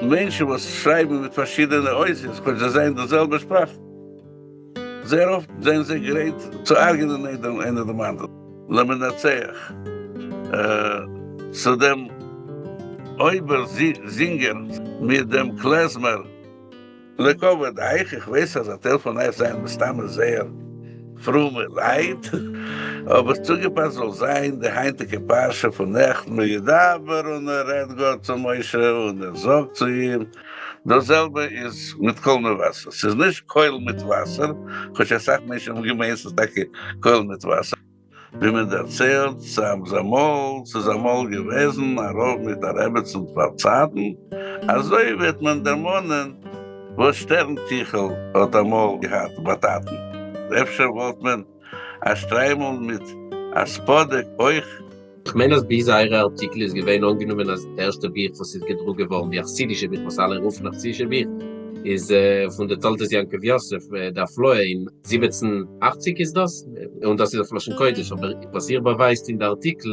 מענטשן וואס שרייבן מיט פארשידענע אותיות כאטש זיי זענען די זעלבע שפראך, זייער אפט זענען זיי גרייט צו הרג'נען איינער דעם אנדערן. למנצח, צו דעם אויבער זינגער מיט דעם קלעזמער. לכבוד אייך, איך ווייס אז א טייל פון אייך זענען מסתמא זייער פרומע לייט, אבער צוגעפאסט זאל זיין די היינטיגע פרשה פון נעכטן, וידבר און ער רעדט גאט צו משה און ער זאגט צו אים, דאס זעלבע איז מיט קול מבשר, ס'איז נישט קויל מיט וואסער, כאטש אסאך מענטשן האבן געמיינט ס'איז טאקע קויל מיט וואסער. ווי מען דערציילט, ס'איז אמאל, ס'איז אמאל געוועזן א רב מיט א רעבעצן פארצייטן, אזוי וועט מען דערמאנען וואס שטערנטיכל האט אמאל געהאט ביי טאטן, אפשר וואלט מען א שטריימל מיט א ספאדיק אויך. כ'מיין אז ביז אייערע ארטיקל איז געווען אנגענומען אז די ערשטע בוך וואס איז געדרוקט געווארן, די א חסידישע בוך וואס אלע רופן א חסידישע בוך, איז פון די תולדות יעקב יוסף, די הפלאה אין 1780 איז דאס, און דאס איז אויף לשון קודש, אבער וואס איר באווייזט אין די ארטיקל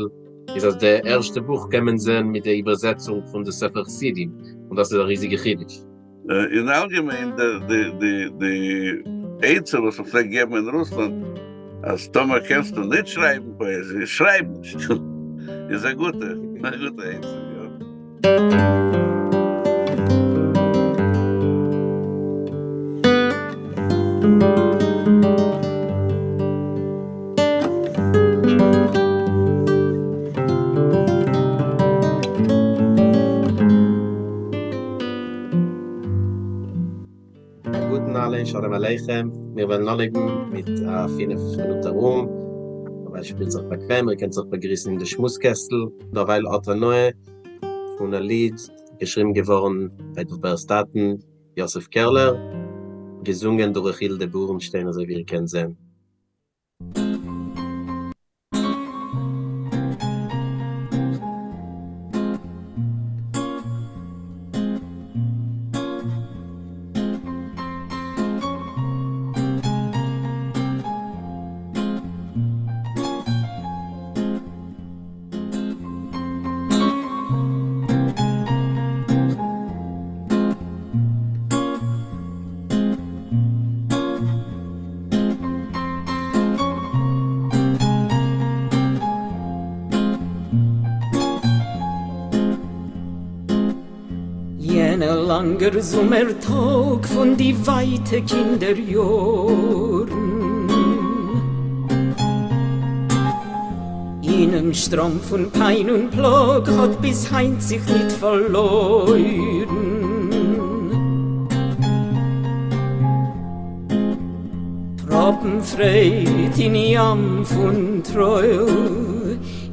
איז אז די ערשטע בוך קען מען זען מיט די איבערזעצונג פון די ספר חסידים, און דאס איז א ריזיגע חידוש. אין אלגעמיין די עצה וואס מען פלעגט געבן אין רוסלאנד אז טאמער קענסטו נישט שרייבן פאעזיע שרייב נישט איז א גוטע א גוטע עצה יא. א גוטן אלע, שלום עליכם, מיר וועלן אנהייבן מיט א פינף מינוט ארום, דערווייל שפילט זיך באקוועם, איר קענט זיך באגריסן אין די שמועס קעסטל, דערווייל האט הנאה פון א ליד געשריבן געווארן ביי דוב בער'ס טאטן, יוסף קערלער, געזונגען דורך הילדע בורנשטיין אזוי ווי איר קענט זען. יענער לאנגער זומער טאג פון די ווייטע קינדער יארן. אינעם שטראם פון פיין און פלאג האט ביז היינט זיך ניט פארלוירן. טראפן פרייד אין ים פון טרויער,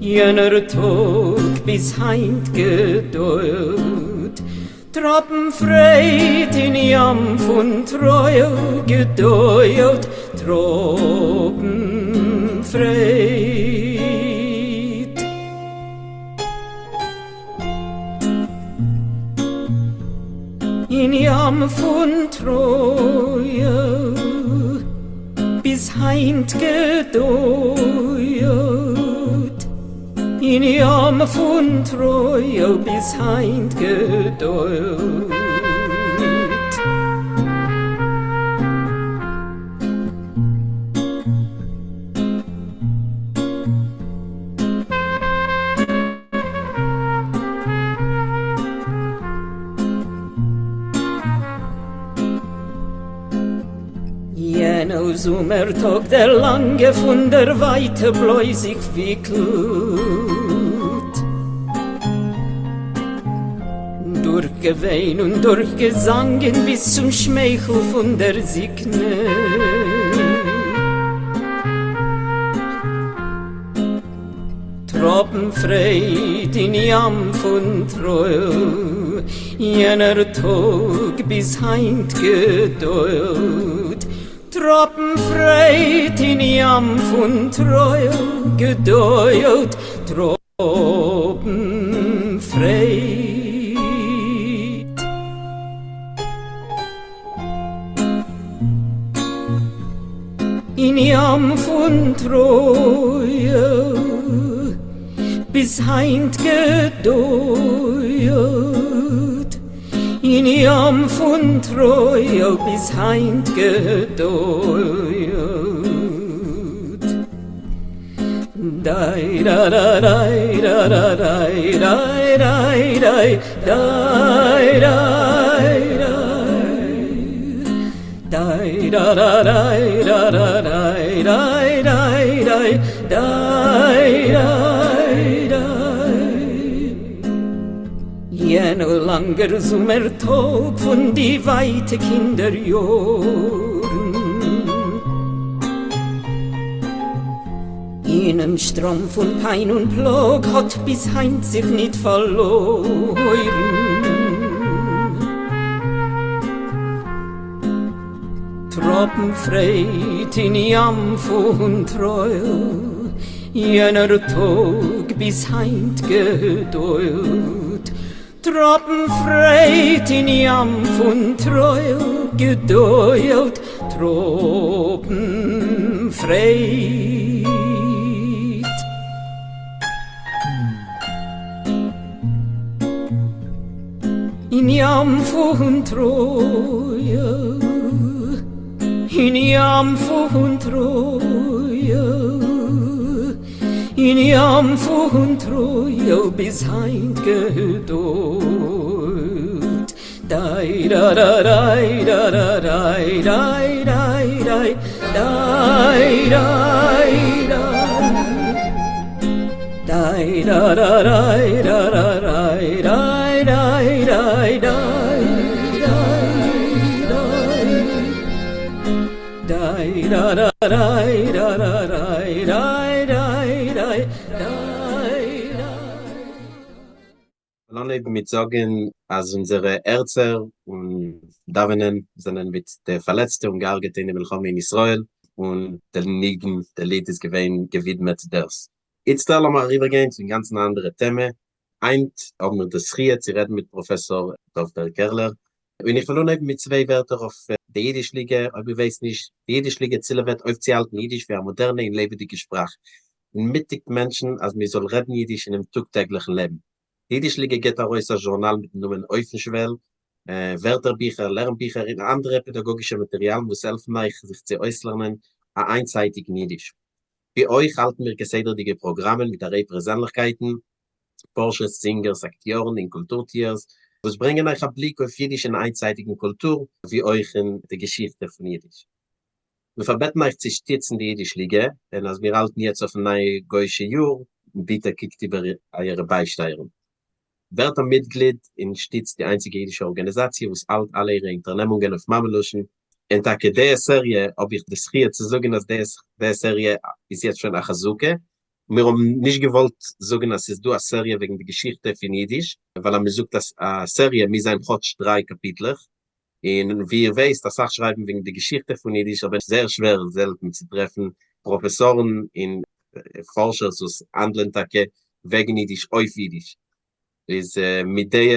יענער טאג ביז היינט געדויערט. טראפן פרייד אין ים פון טרויער געדויערט, טראפן פרייד. אין ים פון טרויער ביז היינט געדויערט, אין ים פון טרויער ביז היינט געדויערט. יענער זומער טאג דער לאנגע פון דער ווייטע בלוי זיך וויקלט דורך געוויין און דורך געזאנגען ביז צום שמייכל פון דער זקנה. טראפן פרייד אין ים פון טרויער, יענער טאג ביז היינט געדויערט. טראפן פרייד אין ים פון טרויער, געדויערט. טראפן פרייד. אין ים פון טרויער ביז היינט געדויערט. אין ים פון טרויער ביז היינט געדויערט. דיי דא דא דיי דא דא דיי דיי דיי דיי דיי דיי דיי דיי דא דא דיי דא דא דיי דיי דיי דיי דיי דיי דיי יענער לאנגער זומער טאג פון די ווייטע קינדער יארן. אינעם שטראם פון פיין און פלאג האט ביז היינט זיך ניט פארלוירן. טראפן פרייד אין ים פון טרויער, יענער טאג ביז היינט געדויערט. טראפן פרייד אין ים פון טרויער געדויערט, טראפן פרייד. אין ים פון טרויער, אין ים פון טרויער. אין ים פון טרויער ביז היינט געדויערט. דיי דא דא דיי דא דא דיי דיי דיי דיי דיי דיי דיי דיי דא דא דיי דא דא דיי דיי דיי דיי דיי דיי דיי דא דא דיי דא דא דיי דיי דיי דיי דיי דיי. כ'וועל אנהייבן מיט זאגן אז אונזערע הערצער און דאווענען זענען מיט די פארלעצטע און געהארגעטע אין די מלחמה אין ישראל, און די ניגון, די ליד איז געווען געווידמעט דאס. איצטער לאמיר אריבערגיין צו אינגאנצן א אנדערע טעמע, היינט האבן מיר די זכיה צו רעדן מיט פראפעסאר דוב בער קערלער, און איך וועל אנהייבן מיט צוויי ווערטער אויף די אידיש ליגע, אויב איר ווייסט נישט, די אידיש ליגע צילעוועט אויפצוהאלטן אידיש ווי א מאדערנע און לעבעדיגע שפראך, און מוטיגט מענטשן אז מען זאל רעדן אידיש אינעם טאג טעגליכן לעבן. די אידיש ליגע גיבט ארויס א זשורנאל מיטן נאמען אויפן שוועל, ווערטער ביכער, לערן ביכער און אנדערע פעדאגאגישע מאטעריאלן וואס העלפן אייך זיך צו אויסלערנען א איינצייטיגן אידיש. ווי אויך האלטן מיר כסדר'דיגע פראגראמען מיט א ריי פרעזענליכקייטן, פארשערס, זינגערס, אקטיארן און קולטור-טוערס, וואס ברענגען אייך א בליק אויף אידיש און היינטצייטיגן קולטור, ווי אויך אין די געשיכטע פון אידיש. מיר פארבעטן אייך צו שטיצן די אידיש ליגע, און אז מיר האלטן יעצט אויפן נייע גוי'אישע יאר, ביטע קוקט איבער אייערע ביישטייערן. ווערט א מיטגליד און שטיצט די איינציגע אידישע ארגאניזאציע וואס האלט אלע אירע אונטערנעמונגען אויף מאמע לשון, און טאקע די סעריע האב איך די זכיה צו זאגן אז די סעריע איז יעצט שוין א חזקה, מיר האבן נישט געוואלט זאגן אז ס'איז דא א סעריע וועגן די געשיכטע פון אידיש, ווייל אז מ'זאגט א סעריע מוז זיין כאטש דריי קאפיטלעך, און ווי איר ווייסט אסאך שרייבן וועגן די געשיכטע פון אידיש אבער זייער שווער זעלטן צו טרעפן פראפעסארן און פארשערס וואס האנדלען טאקע וועגן אידיש אויף אידיש. איז מיט די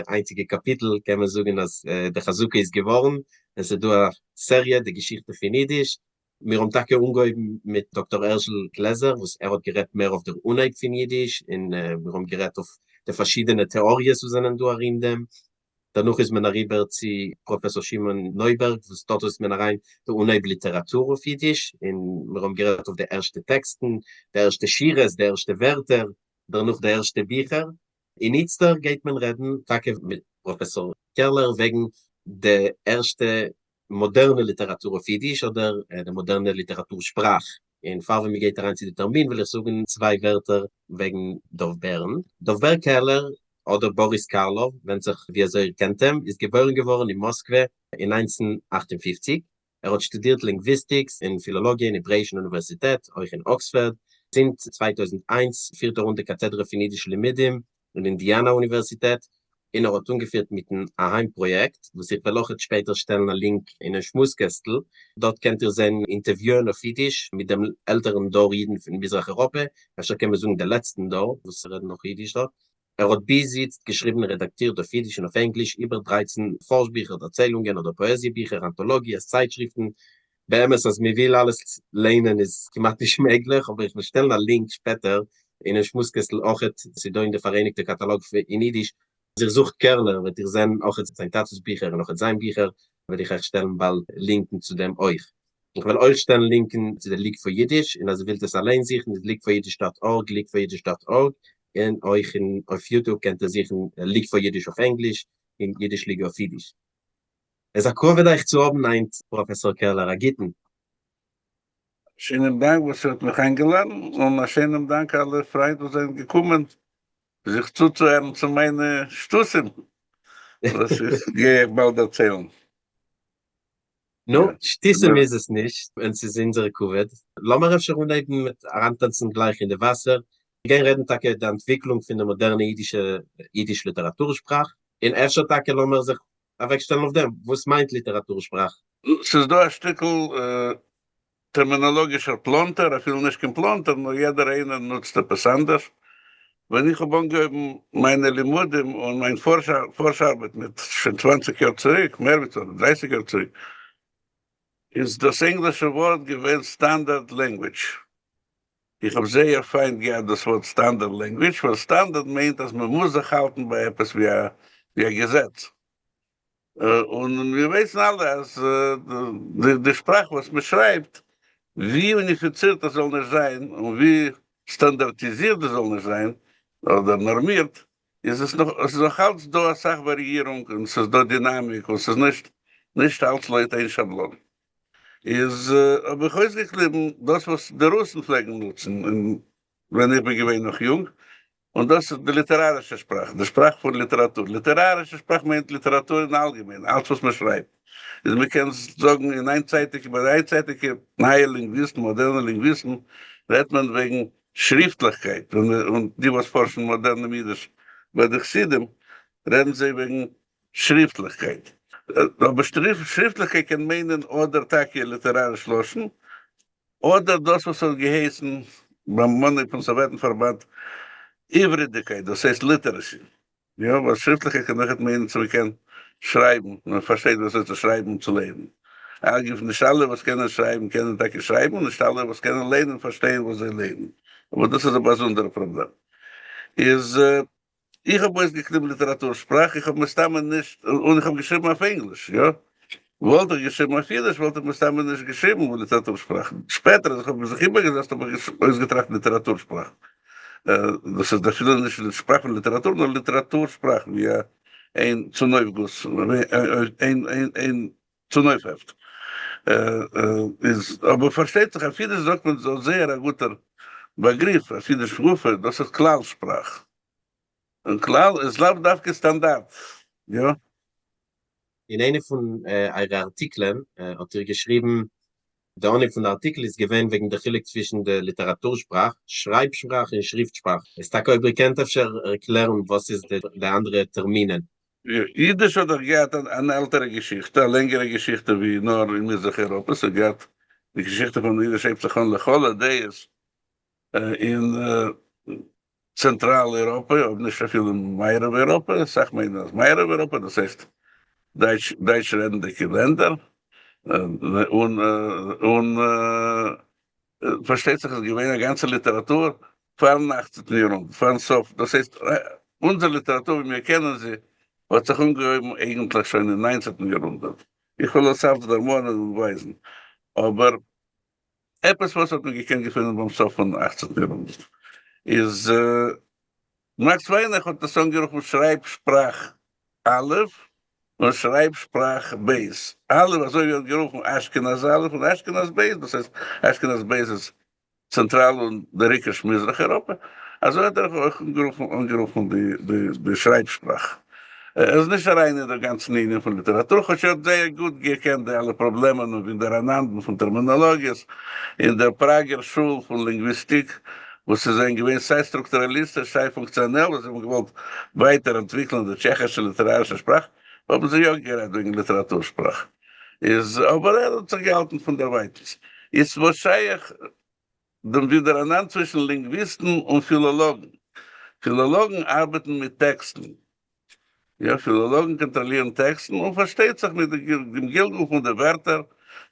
איינציגע קאפיטל קען מען זאגן אז די חזקה איז געווארן, עס איז דא א סעריע די געשיכטע פון אידיש, מיר האבן טאקע אנגעהויבן מיט דאקטאר הערשל גלעזער וואס ער האט גערעדט מער אויף דער אנהייב פון אידיש, און מיר האבן גערעדט אויף די פארשידענע טעאריעס וואס זענען דא ארום דעם, דערנאך איז מען אריבער צו פראפעסאר שמעון נויבערג וואס דארט איז מען אריין די אנהייב ליטעראטור אויף אידיש, און מיר האבן גערעדט אויף די ערשטע טעקסטן, די ערשטע שורות, די ערשטע ווערטער, דערנאך די ערשטע ביכער, און איצטער גייט מען רעדן טאקע מיט פראפעסאר קערלער וועגן די ערשטע מאדערנע ליטעראטור אויף אידיש אדער די מאדערנע ליטעראטור שפראך. און פאר ווען מ'גייט אריין צו די טערמין וויל איך זאגן צוויי ווערטער וועגן דוב בערן. דוב בער קערלער אדער באריס קארלאוו, ווענדט זיך ווי אזוי איר קענט אים, איז געבוירן געווארן אין מאסקווע אין 1958. ער האט שטודירט לינגוויסטיקס און פילאלאגיע אין העברעאישן אוניווערסיטעט, אויך אין אקספארד. זינט 2001 פירט ער אן די קאטעדרע פון אידישע לימודים אין אינדיאנא אוניווערסיטעט, און ער האט אנגעפירט מיטן אהיים פראיעקט, וואס איך וועל אויכעט שפעטער שטעלן א לינק אינעם שמועס קעסטל, דארט קענט איר זען אינטערוויוען אויף אידיש מיט דעם עלטערן דור אידן פון מזרח אירופה, אפשר קען מען זאגן דער לעצטן דור וואס רעדן נאך אידיש דארט. ער האט ביז איצט געשריבן און רעדאקטירט אויף אידיש און אויף ענגליש איבער דרייצן פארש-ביכער, דערציילונגען אדער פאעזיע-ביכער, אנטאלאגיעס, צייטשריפטן. באמת אז מען וויל אלעס ליינען איז כמעט נישט מעגליך, אבער איך וועל שטעלן א לינק שפעטער אינעם שמועס קעסטל אויכעט, ס'איז דא אין די פאראייניגטע קאטאלאג אין אידיש. אז איר זוכט קערלער וועט איר זען אויכעט זיין טאטע'ס ביכער און אויכעט זיין ביכער, וועל איך אייך שטעלן באלד לינקן צו דעם אויך. איך וועל אויך שטעלן לינקן צו די League for Yiddish, און אז איר ווילט עס אליין זוכן איז leagueforyiddish dot org, leagueforyiddish dot org, און אויך אין אויף YouTube קענט איר זוכן League for Yiddish אויף ענגליש און אידיש ליגע אויף אידיש. עס איז א כבוד אייך צו האבן היינט פראפעסאר קערלער, א גוטן. שיינעם דאנק וואס איר האט מיך איינגעלאדן, און א שיינעם דאנק אלע פריינט וואס זענען געקומען זיך צוצוהערן צו מיינע שטותים וואס איך גיי אייך באלד דערציילן. נו, שטותים איז עס נישט, און ס'איז אונזער כבוד. לאמיר אפשר אנהייבן מיט אריינטאנצן גלייך אין די וואסער. מיר גייען רעדן טאקע די אנטוויקלונג פון די מאדערנע אידישע אידיש ליטעראטור שפראך, און אפשר טאקע לאמיר זיך אוועקשטעלן אויף דעם, וואס מיינט ליטעראטור שפראך? ס'איז דא א שטיקל טערמינאלאגישער פלאנטער, אפילו נישט קיין פלאנטער, נאר יעדער איינער נוצט עפעס אנדערש. ווען איך האב אנגעהויבן מיינע לימודים און מיין פארש-ארבעט מיט שוין צוואנציג יאר צוריק, מער ווי צוואנציג, דרייסיג יאר צוריק, איז דאס ענגלישע ווארט געווען standard language. איך האב זייער פיינט געהאט דאס ווארט standard language, ווייל סטאנדארד מיינט אז מען מוז זיך האלטן ביי עפעס ווי א געזעץ. און מיר ווייסן אלע אז די שפראך וואס מען שרייבט, ווי אוניפיצירט עס זאל נישט זיין און ווי סטאנדארטיזירט עס זאל נישט זיין אדער נארמירט, איז עס נאך, עס איז נאך אלץ דא אסאך וואריאירונג און ס'איז דא דינאמיק און ס'איז נישט נישט אלץ לויט איין שאבלאן. איז האב איך אויסגעקליבן דאס וואס די רוסן פלעגן נוצן און ווען איך בין געווען נאך יונג, און דאס איז די ליטערארישע שפראך, די שפראך פון ליטעראטור. ליטערארישע שפראך מיינט ליטעראטור אין אלגעמיין, אלץ וואס מען שרייבט. איז מען קען זאגן אין איינצייטיגע, ביי די איינצייטיגע נייע לינגוויסטן, מאדערנע לינגוויסטן, רעדט מען וועגן שריפטליכקייט, און די וואס פארשן מאדערנעם אידיש ביי די חסידים, רעדן זיי וועגן שריפטליכקייט. אבער שריפטליכקייט קען מיינען אדער טאקע ליטעראריש לשון, אדער דאס וואס האט געהייסן ביים אנהייב פון סאוועטן פארבאנד עבריתדיקייט, דאס הייסט literacy, יא, ווייל שריפטליכקייט קען אויכעט מיינען צו מען קען שרייבן, מען פארשטייט ווי אזוי צו שרייבן און צו לערנען. אגב, נישט אלע וואס קענען שרייבן קענען טאקע שרייבן, און נישט אלע וואס קענען לערנען פארשטייען וואס זיי לערנען, אבער דאס איז א באזונדערע פראבלעם. איז איך האב אויסגעקליבן ליטעראטור שפראך, איך האב מסתמא נישט, און איך האב געשריבן אויף ענגליש, יא. וואלט איך געשריבן אויף אידיש וואלט איך מסתמא נישט געשריבן ליטעראטור שפראך. שפעטער אז איך האב זיך איבערגעזעצט האב איך אויסגעטראכט ליטעראטור שפראך. דאס איז אפילו נישט די שפראך פון ליטעראטור, נאר ליטעראטור שפראך ווי איין צונויפגוס, איין צונויפהעפט. איז אבער פארשטייט זיך אויף אידיש זאגט מען זייער א גוטער באגריף אויף אידיש גופא, דאס איז כלל שפראך. און כלל איז לאו דווקא סטאנדארט, יא. אין איינע פון אייערע ארטיקלען האט איר געשריבן, די אנהייב פון די ארטיקל איז געווען וועגן די חילוק צווישן די ליטעראטור שפראך, שרייב שפראך און שריפט שפראך. איז טאקע אויב איר קענט אפשר ערקלערן וואס איז די אנדערע טערמינען. אידיש האט דאך געהאט אן עלטערע געשיכטע, א לענגערע געשיכטע ווי נאר אין מזרח אייראפע, ס'האט געהאט, די געשיכטע פון אידיש הייבט זיך אן לכל הדעות אין צענטראל אייראפע, אויב נישט אפילו מערב אייראפע, אסאך מיינען אז מערב אייראפע, דאס הייסט דייטש דייטש רעדנדיגע לענדער, און און פארשטייט זיך איז געווען א גאנצע ליטעראטור פארן אכצנטן יארהונדערט, פארן סוף, דאס הייסט אונזער ליטעראטור ווי מיר קענען זי האט זיך אנגעהויבן אייגנטליך שוין אין ניינצנטן יארהונדערט, איך וועל עס אלץ דערמאנען און ווייזן, אבער עפעס וואס האט מען געקענט געפינען ביים סוף פון אכצנטן יארהונדערט איז מאקס וויינעך האט עס אנגערופן שרייב שפראך א' און שרייב שפראך ב'. א' אזוי ווי ער האט גערופן אשכנז א' און אשכנז ב', דאס הייסט אשכנז ב' איז צענטראל און דער עיקרשט מזרח אייראפע, אזוי האט ער אויך אנגערופן אנגערופן די די שרייב שפראך. ער איז נישט אריין אין דער גאנצן ענין פון ליטעראטור, כאטש ער האט זייער גוט געקענט די אלע פראבלעמען און ווינדעראנאנדן פון טערמינאלאגיעס אין דער פראגער שול פון לינגוויסטיק, וואס זיי זענען געווען סיי סטרוקטוראליסטיש סיי פונקציאנעל, וואס זיי האבן געוואלט ווייטער אנטוויקלען די טשעכישע ליטערארישע שפראך, האבן זיי יא גערעדט וועגן ליטעראטור שפראך. איז אבער ער האט זיך געהאלטן פון דערווייטנס. איז וואס שייך דעם ווידעראנאנד צווישן לינגוויסטן און פילאלאגן. פילאלאגן ארבעטן מיט טעקסטן. יא, פילאלאגן קאנטראלירן טעקסטן און פארשטייט זיך מיט דעם גלגול פון די ווערטער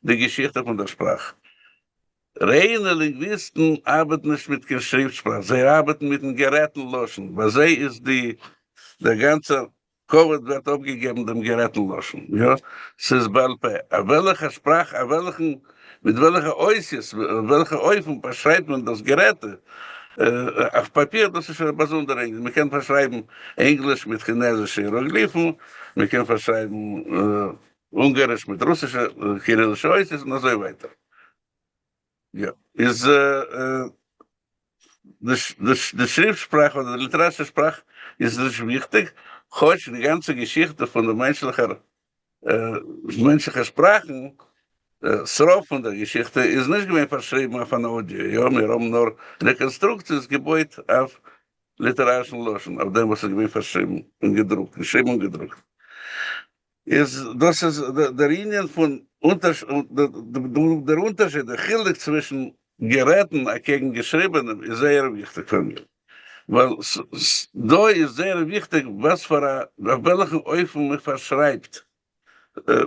די געשיכטע פון דער שפראך. ריינע לינגוויסטן ארבעטן נישט מיט קיין שריפט שפראך, זיי ארבעטן מיטן גערעדטן לשון. ביי זיי איז די דער גאנצער. כבוד ווערט אפגעגעבן דעם גערעדטן לשון, יא, ס'איז בעל פה, אויף וועלכע שפראך, אויף וועלכן, מיט וועלכע אותיות, אויף וועלכע אופן פארשרייבט מען דאס גערעדטע, אויף פאפיר, דאס איז שוין א באזונדערע ענין, מען קען פארשרייבן ענגליש מיט כינעזישע היעראגליפן, מען קען פארשרייבן אונגאריש מיט רוסישע קירילישע אותיות און אזוי ווייטער. יא, איז די שריפט שפראך אדער די ליטערארישע שפראך איז נישט וויכטיג, כאטש די גאנצע געשיכטע פון די מענטשליכער מענטשליכע שפראכן, ס'רוב פון דער געשיכטע איז נישט געווען פארשריבן אויף אן אודיאו, יא, מיר האבן נאר רעקאנסטרוקציעס געבויט אויף ליטערארישן לשון, אויף דעם וואס איז געווען פארשריבן און געדרוקט, געשריבן און געדרוקט. איז דאס איז דער ענין פון דער אונטערשיד, דער חילוק צווישן גערעדטן אקעגן געשריבענעם איז זייער וויכטיג פאר מיר, ווייל דא איז זייער וויכטיג וואס פאר א, אויף וועלכן אופן מען פארשרייבט,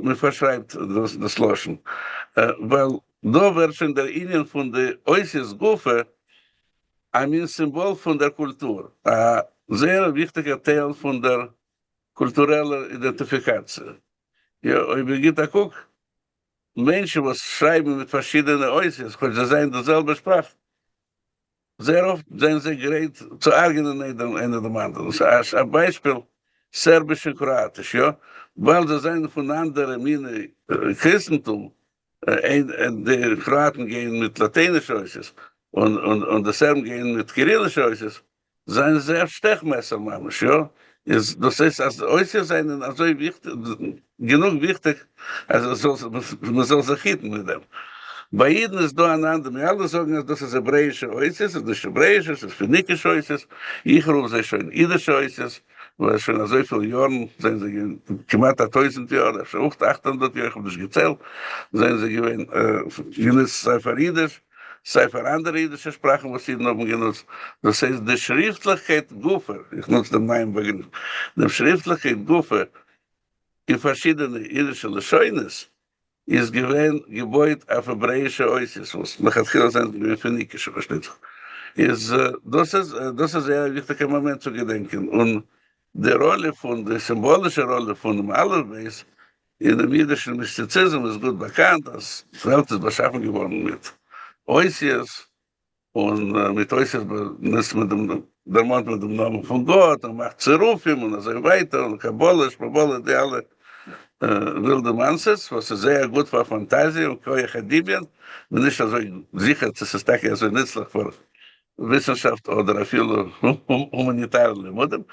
מען פארשרייבט דאס לשון, ווייל דא ווערט שוין דער ענין פון די אותיות גופא א מין סימבאל פון דער קולטור, א זייער וויכטיגער טייל פון דער קולטורעלער אידענטיפיקאציע. יא, אויב איר גיט א קוק, מענטשן וואס שרייבן מיט פארשידענע אותיות, כאטש זיי זענען די זעלבע שפראך, זייער אפט זענען זיי גרייט צו הרג'נען איינער דעם אנדערן. א ביישפיל, סערביש און קראאטיש, יא, ווייל זיי זענען פון אנדערע מיני קריסטנטום, די קראאטן גייען מיט לאטיינישע אותיות, און די סערבן גייען מיט קירילישע אותיות, זענען זיי אויף שטעך מעסער ממש, יא? איז דאס הייסט אז אותיות זענען אזוי וויכטיג, גענוג וויכטיג אז עס זאל, מען זאל זיך היטן מיט דעם. ביי אידן איז דא אן אנדער, מיר אלע זאגן אז דאס איז העברעאישע אותיות, ס'איז נישט העברעאישע, ס'איז פיניקישע אותיות, איך רוף זיי שוין אידישע אותיות, ווייל שוין אזויפיל יארן זענען זיי געווען, כמעט א טויזנט יאר, אפשר אויך 800 יאר, איך האב נישט געציילט, זענען זיי געווען גענוצט סיי פאר אידיש, סיי פאר אנדערע אידישע שפראכן וואס אידן האבן גענוצט, דאס הייסט די שריפטליכקייט גופא, איך נוץ דעם נייעם באגריף, דעם שריפטליכקייט גופא אין פארשידענע אידישע לשונות איז געווען געבויט אויף העברעאישע אותיות וואס לכתחילה זענען געווען פיניקישע פארשטייט זיך, איז דאס איז דאס איז זייער א וויכטיגע מאמענט צו געדענקען, און די ראלע פון די סימבאלישע ראלע פונעם אלף בית אינעם אידישן מיסטיציזם איז גוט באקאנט אז די וועלט איז באשאפן געווארן מיט אותיות, און מיט אותיות נוצט מען דעם, דערמאנט מען דעם נאמען פון גאט און מאכט צירופים און אזוי ווייטער און קבלה שמבלה די אלע ווילדע מעשיות וואס איז זייער גוט פאר פאנטאזיע און כח הדמיון, כ'בין נישט אזוי זיכער צו ס'איז טאקע אזוי נוצליך פאר וויסנשאפט אדער אפילו הומאניטארע לימודים,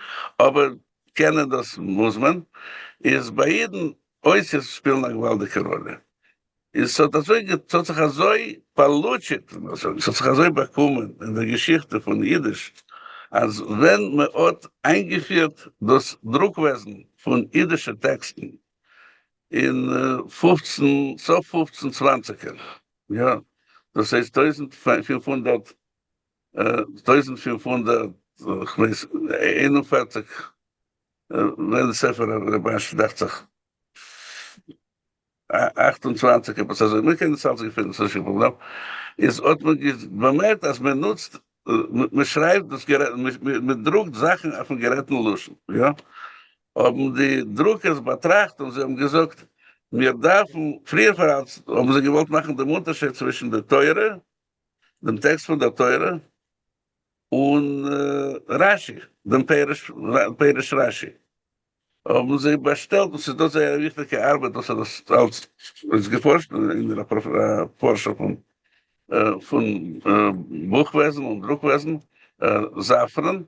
אבער קענען דאס מוז מען, איז ביי אידן אותיות שפילן א געוואלדיגע ראלע, און ס'האט אזוי ס'האט זיך אזוי פאלוטשעט, ווי מען זאגט, ס'האט זיך אזוי באקומען אין דער געשיכטע פון אידיש, אז ווען מען האט איינגעפירט דאס דרוקוועזן פון אידישע טעקסטן אין פופצן, סוף פופצן צוואנציגער, יא, דאס הייסט 1500, 1500, כ'ווייס, 41, ווען ספר רבי אשר דאכט זיך 28 עפעס אזוי, מיר קענען עס אלץ געפינען, ס'איז נישט קיין פראבלעם, איז האט מען באמערקט אז מען נוצט, מען שרייבט דאס גערעדט, מען דרוקט זאכן אויפן גערעדטן לשון, יא, האבן די דרוקערס באטראכט און זיי האבן געזאגט, מיר דארפן, פריער פאר אלץ האבן זיי געוואלט מאכן דעם אונטערשייד צווישן די תורה, דעם טעקסט פון דער תורה, און רשי, דעם פירוש, פירוש רשי, האבן זיי באשטעלט, און ס'איז דא זייער א וויכטיגע ארבעט וואס האט דאס אלץ אויסגעפארשט, און א פארשער פון פון בוכוועזן און דרוקוועזן, זאפרן,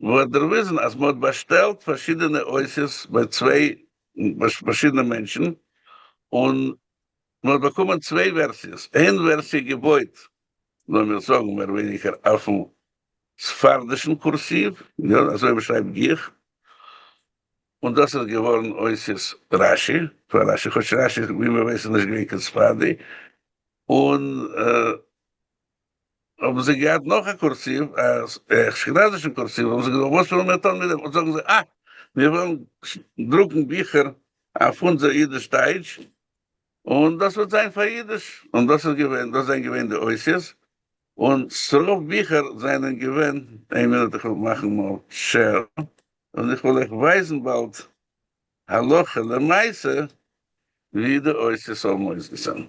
וואו האט דערוויזן אז מ'האט באשטעלט פארשידענע אותיות ביי צוויי פארשידענע מענטשן, און מ'האט באקומען צוויי ווערסיעס, איין ווערסיע געבויט, לאמיר זאגן מער ווייניגער אויפן ספרדישן קורסיוו, יא, אזוי ווי מ'שרייבט גיך, און דאס איז געווארן אותיות רשי, פאר רשי, כאטש רשי ווי מ'ווייסט איז נישט געווען קיין ספרדי, און האבן זיי געהאט נאך א קורסיוו, א אשכנזישן קורסיוו, האבן זיי געזאגט וואס ווילן מיר טון מיט דעם, זאגן זיי אה, מיר ווילן דרוקן ביכער אויף אונזער אידיש טייטש, און דאס וועט זיין פאר אידיש, און דאס איז געווען, דאס זענען געווען די אותיות, און ס'רוב ביכער זענען געווען, איין מינוט איך וויל מאכן נאר share. און איך וועל אייך ווייזן באלד הלכה למעשה ווי די אותיות האבן אויסגעזען.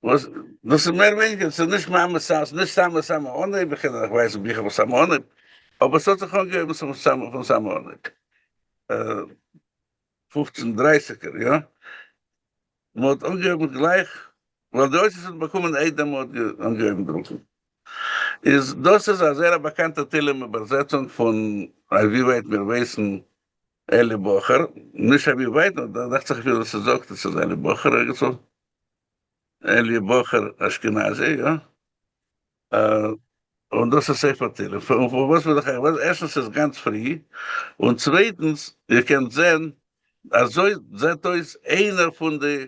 וואס דאס איז מער ווייניגער, ס'איז נישט ממש ס'איז נישט סאמע סאמע אנהייב, איך קען אייך ווייזן ביכער פון סאמע אנהייב, אבער ס'האט זיך אנגעהויבן פון סאמע פון סאמע אנהייב. 15 דרייסיגער, יא? מ'האט אנגעהויבן גלייך, ווייל די אותיות האט באקומען איידער מ'האט אנגעהויבן דרוקן. איז דאס איז א זייער א באקאנטע תהלים איבערזעצונג פון ווי ווייט מיר ווייסן אלי בחור, נישט אווי ווייט, נאר דאכט זיך אפילו ס'זאגט עס איז אלי בחור ערגעצוואו, אלי בחור אשכנזי, יא. און דאס איז ספר תהלים. און פארוואס וויל איך אייך ווייזן? ערשטנס ס'איז גאנץ פרי, און צווייטנס איר קענט זען אזוי זעט אויס איינער פון די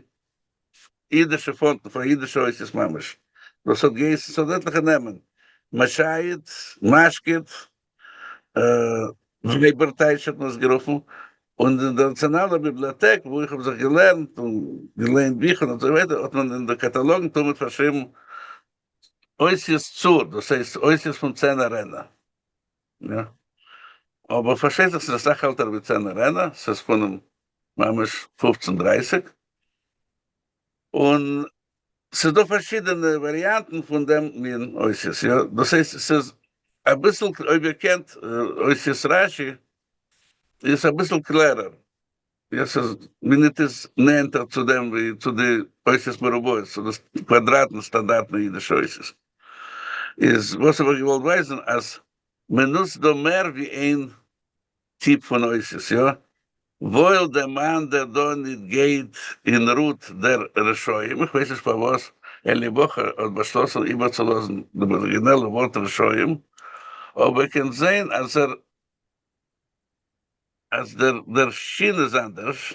אידישע פאנטן פאר אידישע אותיות ממש, דאס האט געהייסן, ס'האט עטליכע נעמען, משייט, משקיט, ווייבערטייטש האט מען עס גערופן, און אין דער נאציאנאלער ביבליאטעק וואו איך האב זיך געלערנט און געלייענט ביכער און אזוי ווייטער האט מען אין די קאטאלאגן תמיד פארשריבן אותיות צור, דאס הייסט אותיות פון צאינה וראינה. יא. אבער פארשטייט זיך ס'איז אסאך עלטער ווי צאינה וראינה, ס'איז פונעם ממש פופצן דרייסיג. און ס'איז דא פארשידענע וואריאנטן פון דעם מין אותיות, יא. דאס הייסט ס'איז אביסל, אויב איר קענט אותיות רשי, איז עס אביסל קלערער. יא ס'איז מינוט איז נענטער צו דעם ווי צו די אותיות מרובעות, צו די קוואדראטן סטאנדארטן אידישע אותיות. איז וואס האב איך געוואלט ווייזן אז מען נוצט דא מער ווי איין טיפ פון אותיות, יא? וואויל דעם מאן דער דא ניט גייט אין ראט דער רשעים, איך ווייס נישט פארוואס אלי בחור האט באשלאסן איבערצולאזן דעם אריגינעלע ווארט רשעים, אבער קען זען אז ער אז דער דער שין איז אנדערש,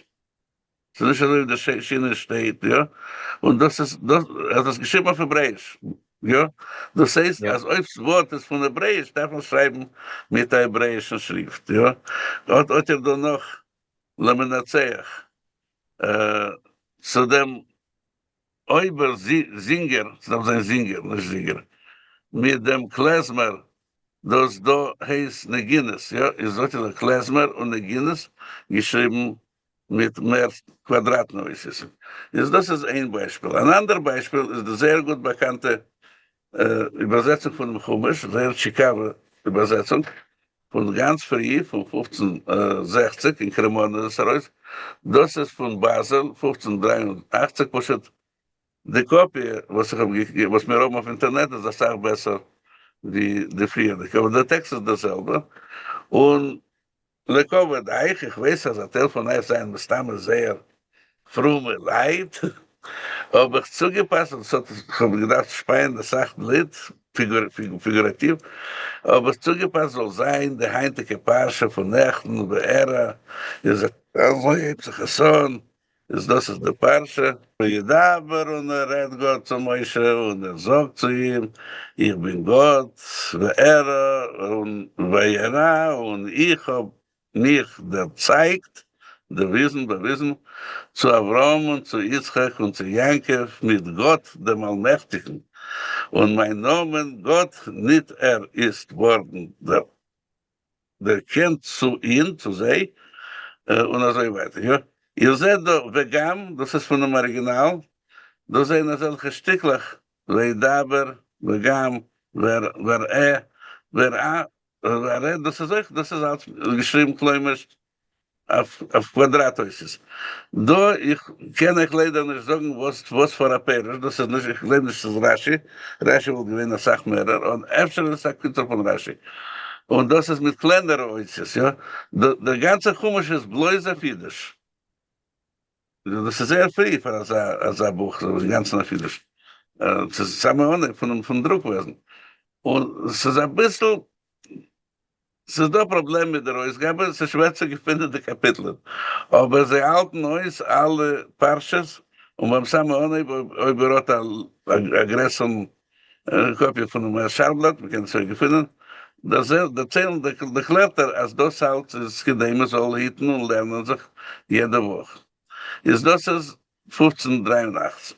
ס'איז נישט אזוי ווי דער שין אין שטייט, יא, און דאס איז דאס, ער האט עס געשריבן אויף העברעיש, יא, דאס הייסט אז אויב ס'ווארט איז פון העברעיש דארף מען שרייבן מיט א העברעישן שריפט, יא, האט האט איר דא נאך למנצח צו דעם אויבער זינגער, ס'דארף זיין זינגער נישט זיגער, מיט דעם קלעזמער, דאס דא הייסט נגינות, יא, איז דארט איז א קלעזמער און נגינות געשריבן מיט מער קוואדראטן אותיות. איז דאס איז איין ביישפיל. אן אנדער ביישפיל איז די זייער גוט באקאנטע איבערזעצונג פונעם חומש, זייער טשיקאווע איבערזעצונג, פון גאנץ פרי, פון 1560 אין קרעמאנע איז עס ארויס, דאס איז פון באזעל 1583, פשוט די קאפיע וואס איך האב וואס מיר האבן אויף אינטערנעט איז אסאך בעסער ווי די פריערדיגע, אבער דער טעקסט איז דער זעלבע, און לכבוד אייך, איך ווייס אז א טייל פון אייך זענען מסתמא זייער פרומע לייט, האב איך צוגעפאסט און ס'האט, כ'האב געדארפט שפייען אסאך בלוט, פיגוראטיוו, האב איך צוגעפאסט זאל זיין די היינטיגע פרשה פון נעכטן וארא, איז אזוי הייבט זיך עס אן, איז דאס איז די פרשה. וידבר און ער רעדט גאט צו משה און ער זאגט צו אים, איך בין גאט, וארא און וירא און איך האב מיך דערצייגט, דערוויזן, באוויזן, צו אברהם און צו יצחק און צו יעקב מיט גאט דעם אלמעכטיקן, און מיין נאמען גאט ניט ער איזט ווארדן דער. דערקענט צו אים, צו זיי, און אזוי ווייטער, יא? איר זעט דא וגם, דאס איז פונעם אריגינאל, דא זענען אזעלכע שטיקלעך, וידבר, וגם, וראה, וראה, וראה, דאס איז אויך, דאס איז אלץ געשריבן כלומר'שט אויף קוואדראט אותיות. דא איך קען אייך ליידער נישט זאגן וואס וואס פאר א פירוש דאס איז נישט איך גלייב נישט ס'איז רשי, רשי וואלט געווען אסאך מערער, און אפשר איז עס א קיצור פון רשי. און דאס איז מיט קלענערע אותיות יא. דער גאנצער חומש איז בלויז אויף אידיש. דאס איז זייער פרי פאר אזא אזא בוך אינגאנצן אויף אידיש. ס'איז סאמע אנהייב פונעם פון דרוק וועזן. און ס'איז אביסל ס'איז דא א פראבלעם מיט דער אויסגאבע, ס'איז שווער צו געפינען די קאפיטלען, אבער זיי האלטן אויס אלע פרשות, און ביים סאמע אנהייב אויב איר האט א גרעסערן קאפיע פונעם שער-בלאט, מ'קען עס אויך געפינען, דערציילן דערקלערט ער אז דאס אלץ איז כדי מ'זאל היטן און לערנען זיך יעדע וואך. איז דאס איז 1583.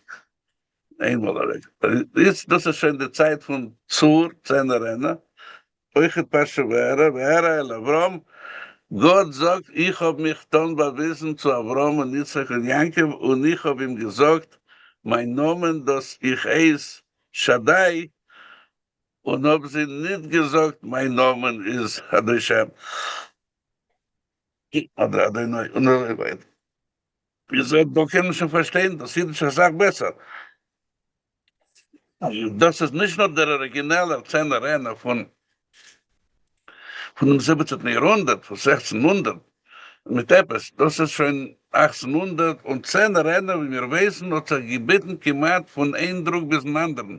איינמאל אוועק. איצט דאס איז שוין די צייט פון צור, צאינה וראינה. אויכעט פרשת וארא, וארא אל אברהם, גאט זאגט, איך האב מיך דאן באוויזן צו אברהם און יצחק און יעקב, און איך האב אים געזאגט, מיין נאמען דאס איך הייס שדי, און האב זיי ניט געזאגט, מיין נאמען איז אדושם, אדער אדוני, און אזוי ווייטער. איר זעט, דא קען מען שוין פארשטיין דאס אידיש אסאך בעסער. דאס איז נישט נאר דער אריגינעלער צענער רענע פון פונעם זיבעצנטן יארהונדערט, פון 1600 מיט עפעס, דאס איז שוין 1810 רענע, ווי מיר ווייסן, האט זיך געביטן כמעט פון איין דרוק ביזן אנדערן.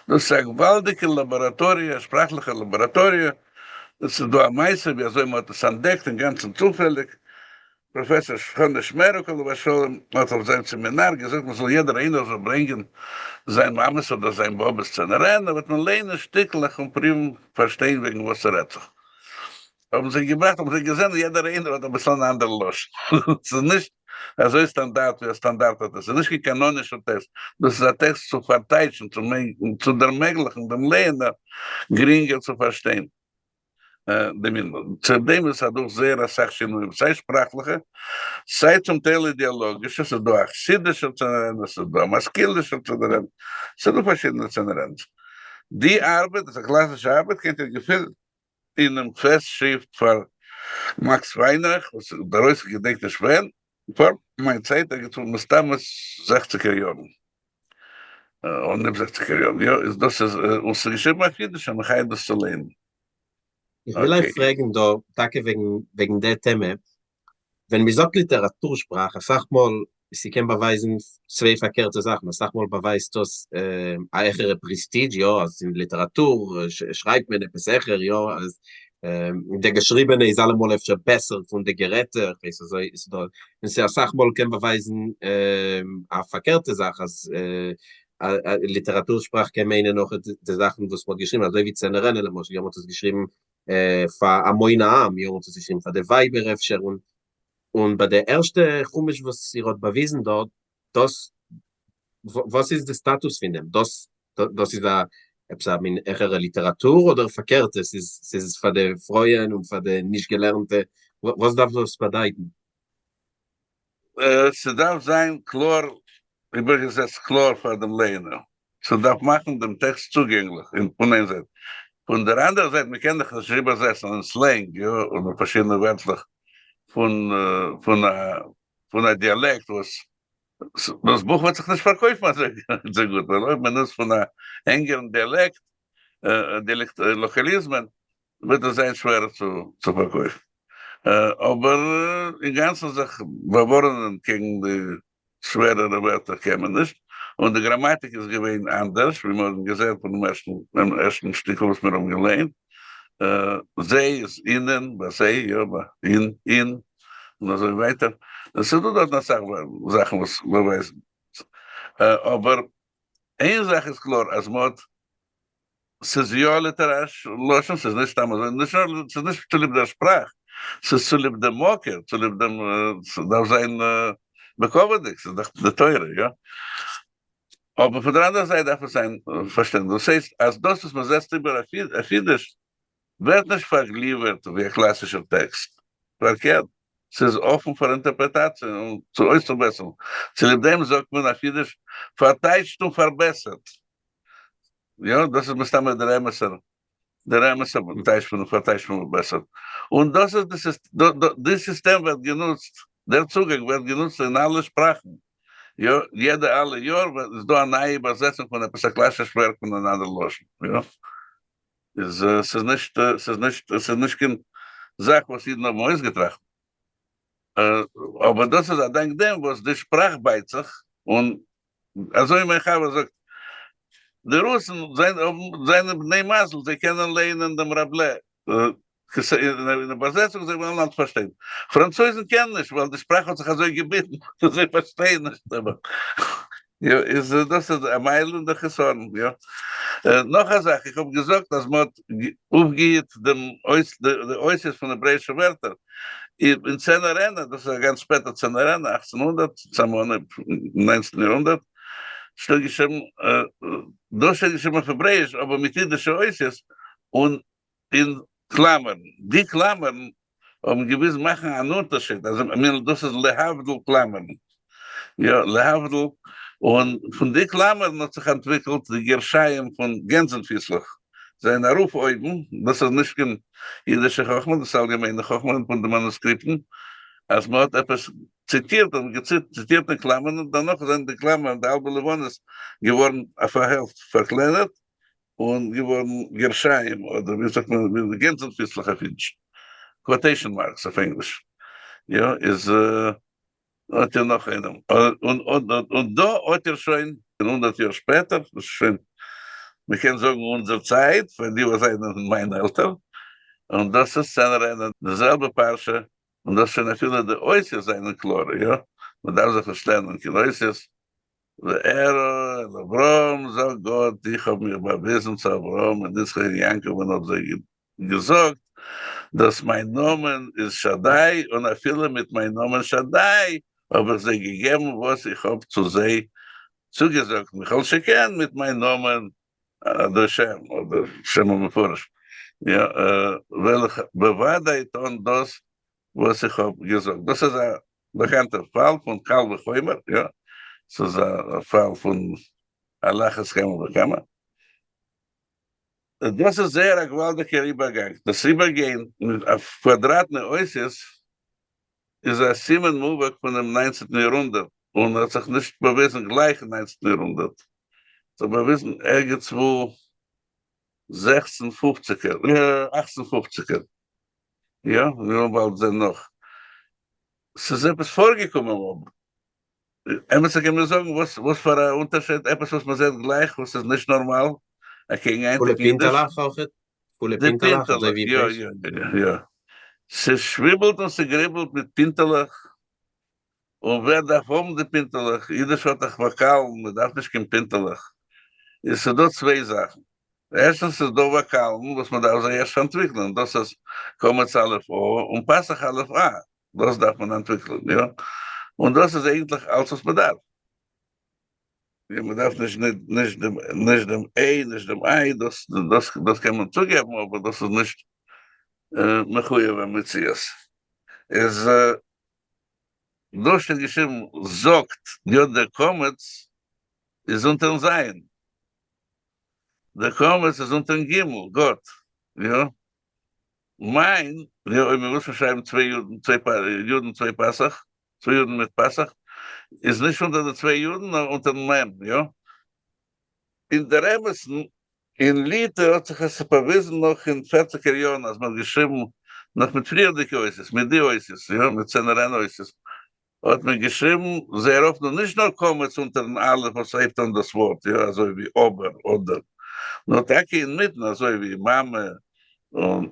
דאס איז א געוואלדיגע לאבאראטאריע, א שפראכליכע לאבאראטאריע. עס איז דא א מעשה ווי אזוי מען האט עס אנטדעקט אינגאנצן צופעליג. פראפעסאר חנא שמערוק עליו השלום האט אויף זיין סעמינאר געזאגט מען זאל יעדער איינער זאל ברענגען זיין מאמע'ס אדער זיין באבע'ס צענערען, וועט מען ליינען שטיקלעך און פריוון פארשטיין וועגן וואס ס'רעדט זיך. האבן זיי געבראכט האבן זיי געזען אז יעדער איינער האט אביסל אן אנדערע לשון, ס'איז נישט אזוי סטאנדארט ווי א סטאנדארט האט עס, ס'איז נישט קיין קאנאנישער טעקסט, דאס איז א טעקסט צו פארטייטשן, צו דערמעגליכן דעם לייענער גרינגער צו פארשטיין. צו דעם איז אדורך זייער אסאך שינויים, סיי שפראכליכע, סיי צום טייל אידעאלאגישע, ס'איז דא א חסידישער צענערענע, ס'איז דא א משכילישער צענערענע, ס'איז דא פארשידענע צענערענעס. די ארבעט איז א קלאסישע ארבעט, קענט איר געפינען אינעם פעסטשריפט פאר מאקס וויינרייך, וואס איז ארויס איך געדענק נישט ווען, פאר מיין צייט, ערגעץ וואו מסתמא זעכציגער יארן, אנהייב זעכציגער יארן, יא, איז דאס איז, און ס'איז געשריבן אויף אידיש, א מחיה דאס צו לערנען. איך וויל אייך פרעגן דא, טאקע וועגן וועגן די טעמע, ווען מ'זאגט ליטעראטור שפראך, אסאך מאל ס'קען באווייזן צוויי פארקערטע זאכן, אסאך מאל באווייזט דאס א העכערע פרעסטידזש, יא, אז אין ליטעראטור שרייבט מען עפעס העכער, יא, אז די געשריבענע איז אלעמאל אפשר בעסער פון די גערעדטע, איך ווייס אזוי איז דא, און ס'איז אסאך מאל קען באווייזן א פארקערטע זאך אז ליטעראטור שפראך קען מיינען אויך די זאכן וואס מ'האט געשריבן, אזוי ווי צענערענע למשל, יא מ'האט עס געשריבן פאר המון העם, יא מ'האט עס געשריבן פאר די ווייבער אפשר, און און ביי די ערשטע חומש וואס איר האט באוויזן דארט, דאס וואס איז די סטאטוס פון דעם? דאס דאס איז א עפעס א מין העכערע ליטעראטור אדער פארקערט עס איז ס'איז פאר די פרויען און פאר די נישט געלערנטע, וואס דארף דאס באדייטן? ס'דארף זיין קלאר איבערגעזעצט קלאר פאר דעם לייענער. ס'דארף מאכן דעם טעקסט צוגענגליך פון איין זייט, פון דער אנדערע זייט מ'קען דאך נישט איבערזעצן אין סלענג יא און פארשידענע ווערטלעך פון פון א פון א דיאלעקט וואס דאס בוך וועט זיך נישט פארקויפן אזוי גוט ווייל אויב מ'נוצט פון א ענגערן דיאלעקט דיאלעקט לאקאליזמען וועט עס זיין שווערער צו צו פארקויפן אבער אינגאנצן זיך באווארענען קעגן די שווערערע ווערטער קען מען נישט, און די גראמאטיק איז געווען אנדערש, ווי מיר האבן געזען פונעם ערשטן ערשטן שטיקל וואס מיר האבן געליינט, זיי איז אינען, ביי זיי, יא, ביי אין, אין, און אזוי ווייטער, עס איז דא דארטן אסאך זאכן וואס באווייזן, אבער איין זאך איז קלאר אז מען האט ס'איז יא ליטעראריש לשון, ס'איז נישט סתם אזוי, נישט נאר, ס'איז נישט צוליב דער שפראך, ס'איז צוליב דעם מקור, צוליב דעם, ס'דארף זיין בכבוד'יג, ס'איז דאך די תורה, יא? אבער פון דער אנדערע זייט דארף עס זיין פארשטענדליך, דאס הייסט אז דאס וואס מ'זעצט איבער אויף אידיש ווערט נישט פארגליווערט ווי א קלאסישער טעקסט, פארקערט, ס'איז אפן פאר אינטערפרעטאציע און צו אויסצובעסערן, צוליב דעם זאגט מען אויף אידיש פארטייטשט און פארבעסערט. יא, דאס איז מסתמא דער אמת'ער, דער אמת'ער טייטש פון פארטייטש פון בעסער. און דאס איז די די סיסטעם ווערט גענוצט, דער צוגאנג ווערט גענוצט אין אלע שפראכן. יא, יעדע אלע יאר איז דא א נייע איבערזעצונג פון עפעס א קלאסיש ווערק פון אן אנדער לשון. יא. איז ס'איז נישט, ס'איז נישט, ס'איז נישט קיין זאך וואס אידן האבן אויסגעטראכט. אבער דאס איז אדאנק דעם וואס די שפראך בייט זיך, און אזוי ווי מיין חבר זאגט, די רוסן זענען בני מזל, זיי קענען לייענען דעם ראבלע אין איבערזעצונג, זיי וועלן אלץ פארשטיין. פראנצויזן קענען נישט, ווייל די שפראך האט זיך אזוי געביטן, זיי פארשטייען נישט. יא, איז דאס איז א מעלה און דער חסרון, יא. נאך א זאך, איך האב געזאגט אז מען האט אויפגעהיט דעם די אותיות פון העברעאישע ווערטער, אין צענערענע, דאס איז א גאנץ שפעטע צענערענע, 1800, צום אנהייב ניינצנטן יארהונדערט, שטייט געשריבן, דאס שטייט געשריבן אויף העברעאיש, אבער מיט אידישע אותיות, און. אין קלאמערן. די קלאמערן האבן געוויס מאכן אן אונטערשיד, אז מילא דאס איז להבדיל קלאמערן, יא להבדיל, און פון די קלאמערן האט זיך אנטוויקלט די גרשיים פון גענזן-פיסלעך, זענען ארויף אויבן, דאס איז נישט קיין אידישע חכמה, דאס איז אלגעמיינע חכמה פון די מאנוסקריפטן, אז מען האט עפעס ציטירט און ציטירט אין קלאמערן, און דערנאך זענען די קלאמערן, די האלבע לבנות, געווארן אויף א העלפט פארקלענערט, און געווארן גרשיים, אדער ווי זאגט מען, גענזן-פיסלעך אויף אידיש, quotation marks אויף ענגליש, יא, איז האט איר נאך איינעם, און דא האט איר שוין, 100 יאר שפעטער, דאס איז שוין, מען קען זאגן אונזער צייט, פאר די וואס זענען מיין עלטער, און דאס איז צענערענען די זעלבע פרשה, און דאס שוין אפילו די אותיות זענען קלארער, יא, מען דארף זיך נישט לערנען קיין אותיות, וארא אל אברהם, זאגט גאט, איך האב מיך באוויזן צו אברהם און יצחק און יעקב און האב זיי געזאגט, דאס מיין נאמען איז שדי, און אפילו מיט מיין נאמען שדי האב איך זיי געגעבן וואס איך האב צו זיי צוגעזאגט, מכל שכן מיט מיין נאמען אדער שם, אדער שם המפורש, יא, וועל איך בוודאי טון דאס וואס איך האב געזאגט. דאס איז א באקאנטער פאל פון קל וחומר, יא, ס'איז א פאל פון על אחת כמה וכמה. דאס איז זייער א געוואלדיגער איבערגאנג, דאס איבערגיין אויף קוואדראטנע אותיות איז א סימן מובהק פונעם ניינצנטן יארהונדערט, און האט זיך נישט באוויזן גלייך אין ניינצנטן יארהונדערט, ס'האט זיך באוויזן ערגעץ וואו זעכצן פופציגער, אכצן פופציגער, יא, מיר וועלן באלד זען נאך. ס'איז עפעס פארגעקומען אבער. עמיצער קען מיר זאגן וואס וואס פאר א אונטערשייד עפעס וואס מ'זעט גלייך וואס איז נישט נארמאל אקעגן פולע היינטיגן אידיש? פינטעלעך אויכעט? פולע די פינטעלעך אזוי פינטעלעך, ווי יא העברעיש? יא יא יא. ס'שוויבלט און ס'גריבלט מיט פינטעלעך. און ווער דארף האבן די פינטעלעך? אידיש האט דאך וואקאלן, מ'דארף נישט קיין פינטעלעך. איז ס'דא צוויי זאכן. ערשטנס איז דא וואקאלן וואס מען דארף זיי ערשט אנטוויקלען, דאס איז קמץ א' א און פתח א' א, דאס דארף מען אנטוויקלען, יא, און דאס איז אייגנטליך אלץ וואס מען דארף, יא, מען דארף נישט נישט דעם נישט דעם ע נישט דעם איי, דאס דאס דאס קען מען צוגעבן אבער דאס איז נישט מחויב המציאות. איז דא שטייט געשריבן זאגט, יא דער קמץ איז אונטערן זיין. דער קמץ איז אונטערן גימל, גאט, יא? מיין, יא, אויב מ'וויל שוין שרייבן צוויי יודן, צוויי פ, יודן צוויי פתח, צוויי יודן מיט פתח, איז נישט אונטער די צוויי יודן, נאר אונטערן מ', יא? אין דער אמת'ן, אין ליטע האט זיך עס באוויזן נאך אין פערציגער יארן אז מ'האט געשריבן נאך מיט פריערדיגע אותיות, מיט די אותיות, יא, מיט צענערען אותיות, האט מען געשריבן זייער אפט, נישט נאר קמץ אונטערן אלף וואס הייבט אן דאס ווארט, יא אזוי ווי אבער, אדער, נאר טאקע אינמיטן אזוי ווי מאמע און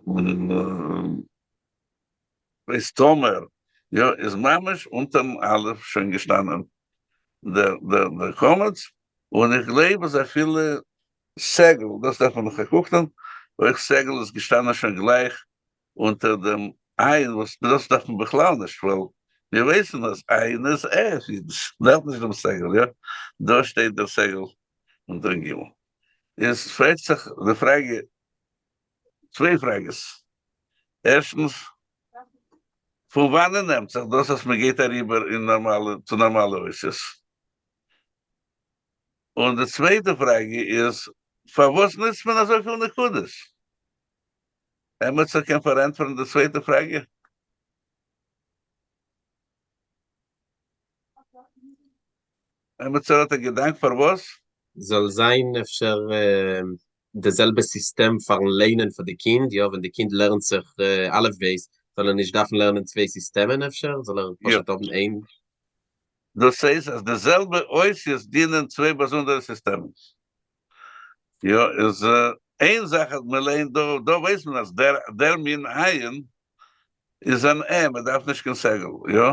ווייס טאמער, יא איז ממש אונטערן אלף שוין געשטאנען דער דער קמץ, און איך גלייב אז אפילו סגול, דאס דארף מען נאך א קוק טון, אויך סגול איז געשטאנען שוין גלייך אונטער דעם עין וואס דאס דארף מען בכלל נישט ווייל מיר ווייסן אז עין איז ע אויף אידיש, מ'דארף נישט דעם סגול, יא? דא שטייט דער סגול אונטערן גימל. איז פרעגט זיך די פראגע, צוויי פראגעס, ערשטנס, פון וואנען נעמט זיך דאס אז מען גייט אריבער אין נארמאלע צו נארמאלע אותיות? און די צווייטע פראגע איז, פארוואס נוצט מען אזויפיל נקודות? עמיצער קען פארענטפערן די צווייטע פראגע? עמיצער האט א געדאנק פארוואס? זאל זיין אפשר די זעלבע סיסטעם פארן לערנען פאר די קינד, יא ווען די קינד לערנט זיך אלף בית זאל ער נישט דארפן לערנען צוויי סיסטעמען אפשר זאל ער פשוט האבן איין. דאס הייסט אז די זעלבע אותיות דינען צוויי באזונדערע סיסטעמען. יא איז איין זאך אז מען לערנט דא, דא ווייסט מען אז דער דער מין עין איז אן ע, מען דארף נישט קיין סגול, יא?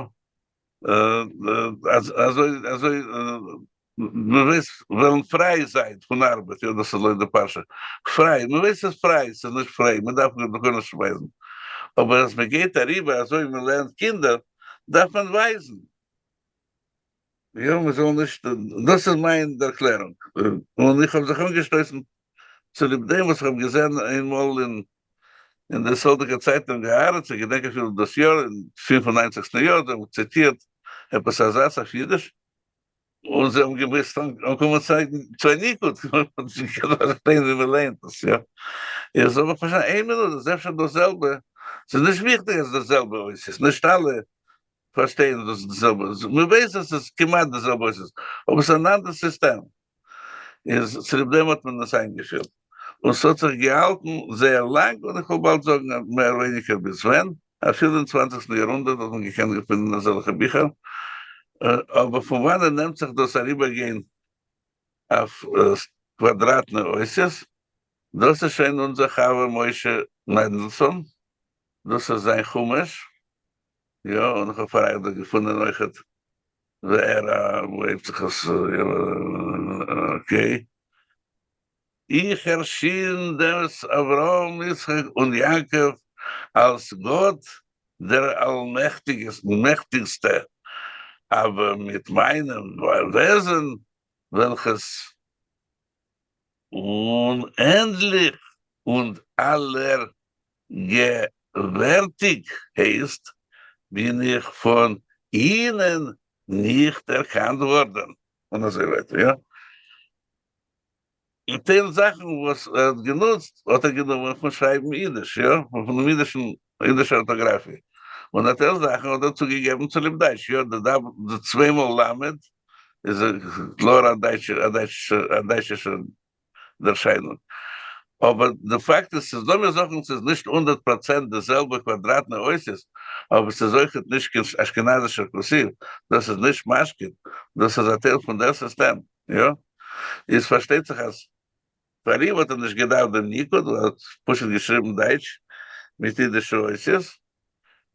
אזוי אזוי מען ווייסט וועלן פריי זיין פון ארבעט, יא דאס איז לויט די פרשה, פריי, מען ווייסט ס'איז פריי, ס'איז נישט פריי, מען דארף גארנישט ווייזן, אבער אז מען גייט אריבער אזוי ווי מען לערנט קינדער, דארף מען ווייזן. יא, מען זאל נישט, דאס איז מיין ערקלערונג, און איך האב זיך אנגעשטויסן צוליב דעם וואס איך האב געזען איינמאל אין. אין די ישראלדיקע צייטונג הארץ, איך געדענק אפילו דאס יאר, אין פינף און ניינציגסטן יאר, זיי האבן ציטירט עפעס א זאץ אויף אידיש, און זיי האבן געמוזט אנקומען צו א ניקוד, מען האט נישט געקענט פארשטיין ווי מען לערנט עס, יא. איז האב איך פארשטאנען, איין מינוט, דאס איז אפשר דאס זעלבע, ס'איז נישט וויכטיג אז ס'איז דאס זעלבע אותיות, נישט אלע פארשטייען דאס איז די זעלבע, מען ווייסט אז ס'איז כמעט די זעלבע אותיות, אבער ס'איז אן אנדער סיסטעם, איז צוליב דעם האט מען עס איינגעפירט, און ס'האט זיך געהאלטן זייער לאנג, און איך וועל באלד זאגן מער ווייניגער ביז ווען, אפילו אין צוואנציגסטן יארהונדערט האט מען געקענט געפינען אזעלכע ביכער, אבער פון וואנען נעמט זיך דאס אריבערגיין אויף קוואדראטנע אותיות? דאס איז שוין אונזער חבר משה מענדלסאן, דאס איז זיין חומש, יא, און איך האב פאר אייך דא געפונען אויכעט וארא, וואו הייבט זיך עס, okay. איך ערשין דעם אברהם יצחק און יעקב אלס גאט דער אלמעכטיגסטע, אבער מיט מיינעם וועזען וועלכעס אונענדליך און אלער געווערטיג הייסט, בין איך פון איהנען ניכט ערקאנט ווארדען, און אזוי ווייטער, יא. און טייל זאכן וואס ער האט גענוצט האט ער גענומען פון שרייבן אידיש, יא, פון דעם אידישן, אידישע ארטאגראפיע, און א טייל זאכן האט ער צוגעגעבן צוליב דייטש, יא, די דאב, די צוויי מאל למד איז קלאר א דייטשע, א דייטשע, א דייטשישע ערשיינונג. אבער די פאקט איז ס'איז לאמיר זאגן ס'איז נישט 100% די זעלבע קוואדראטנע אותיות, אבער ס'איז אויכעט נישט קיין אשכנזישער קורסיוו, דאס איז נישט משכיל, דאס איז א טייל פון דער סיסטעם, יא? איז פארשטייט זיך אז פאר אים האט ער נישט געדארפט דעם ניקוד, ווייל ער האט פשוט געשריבן דייטש מיט אידישע אותיות,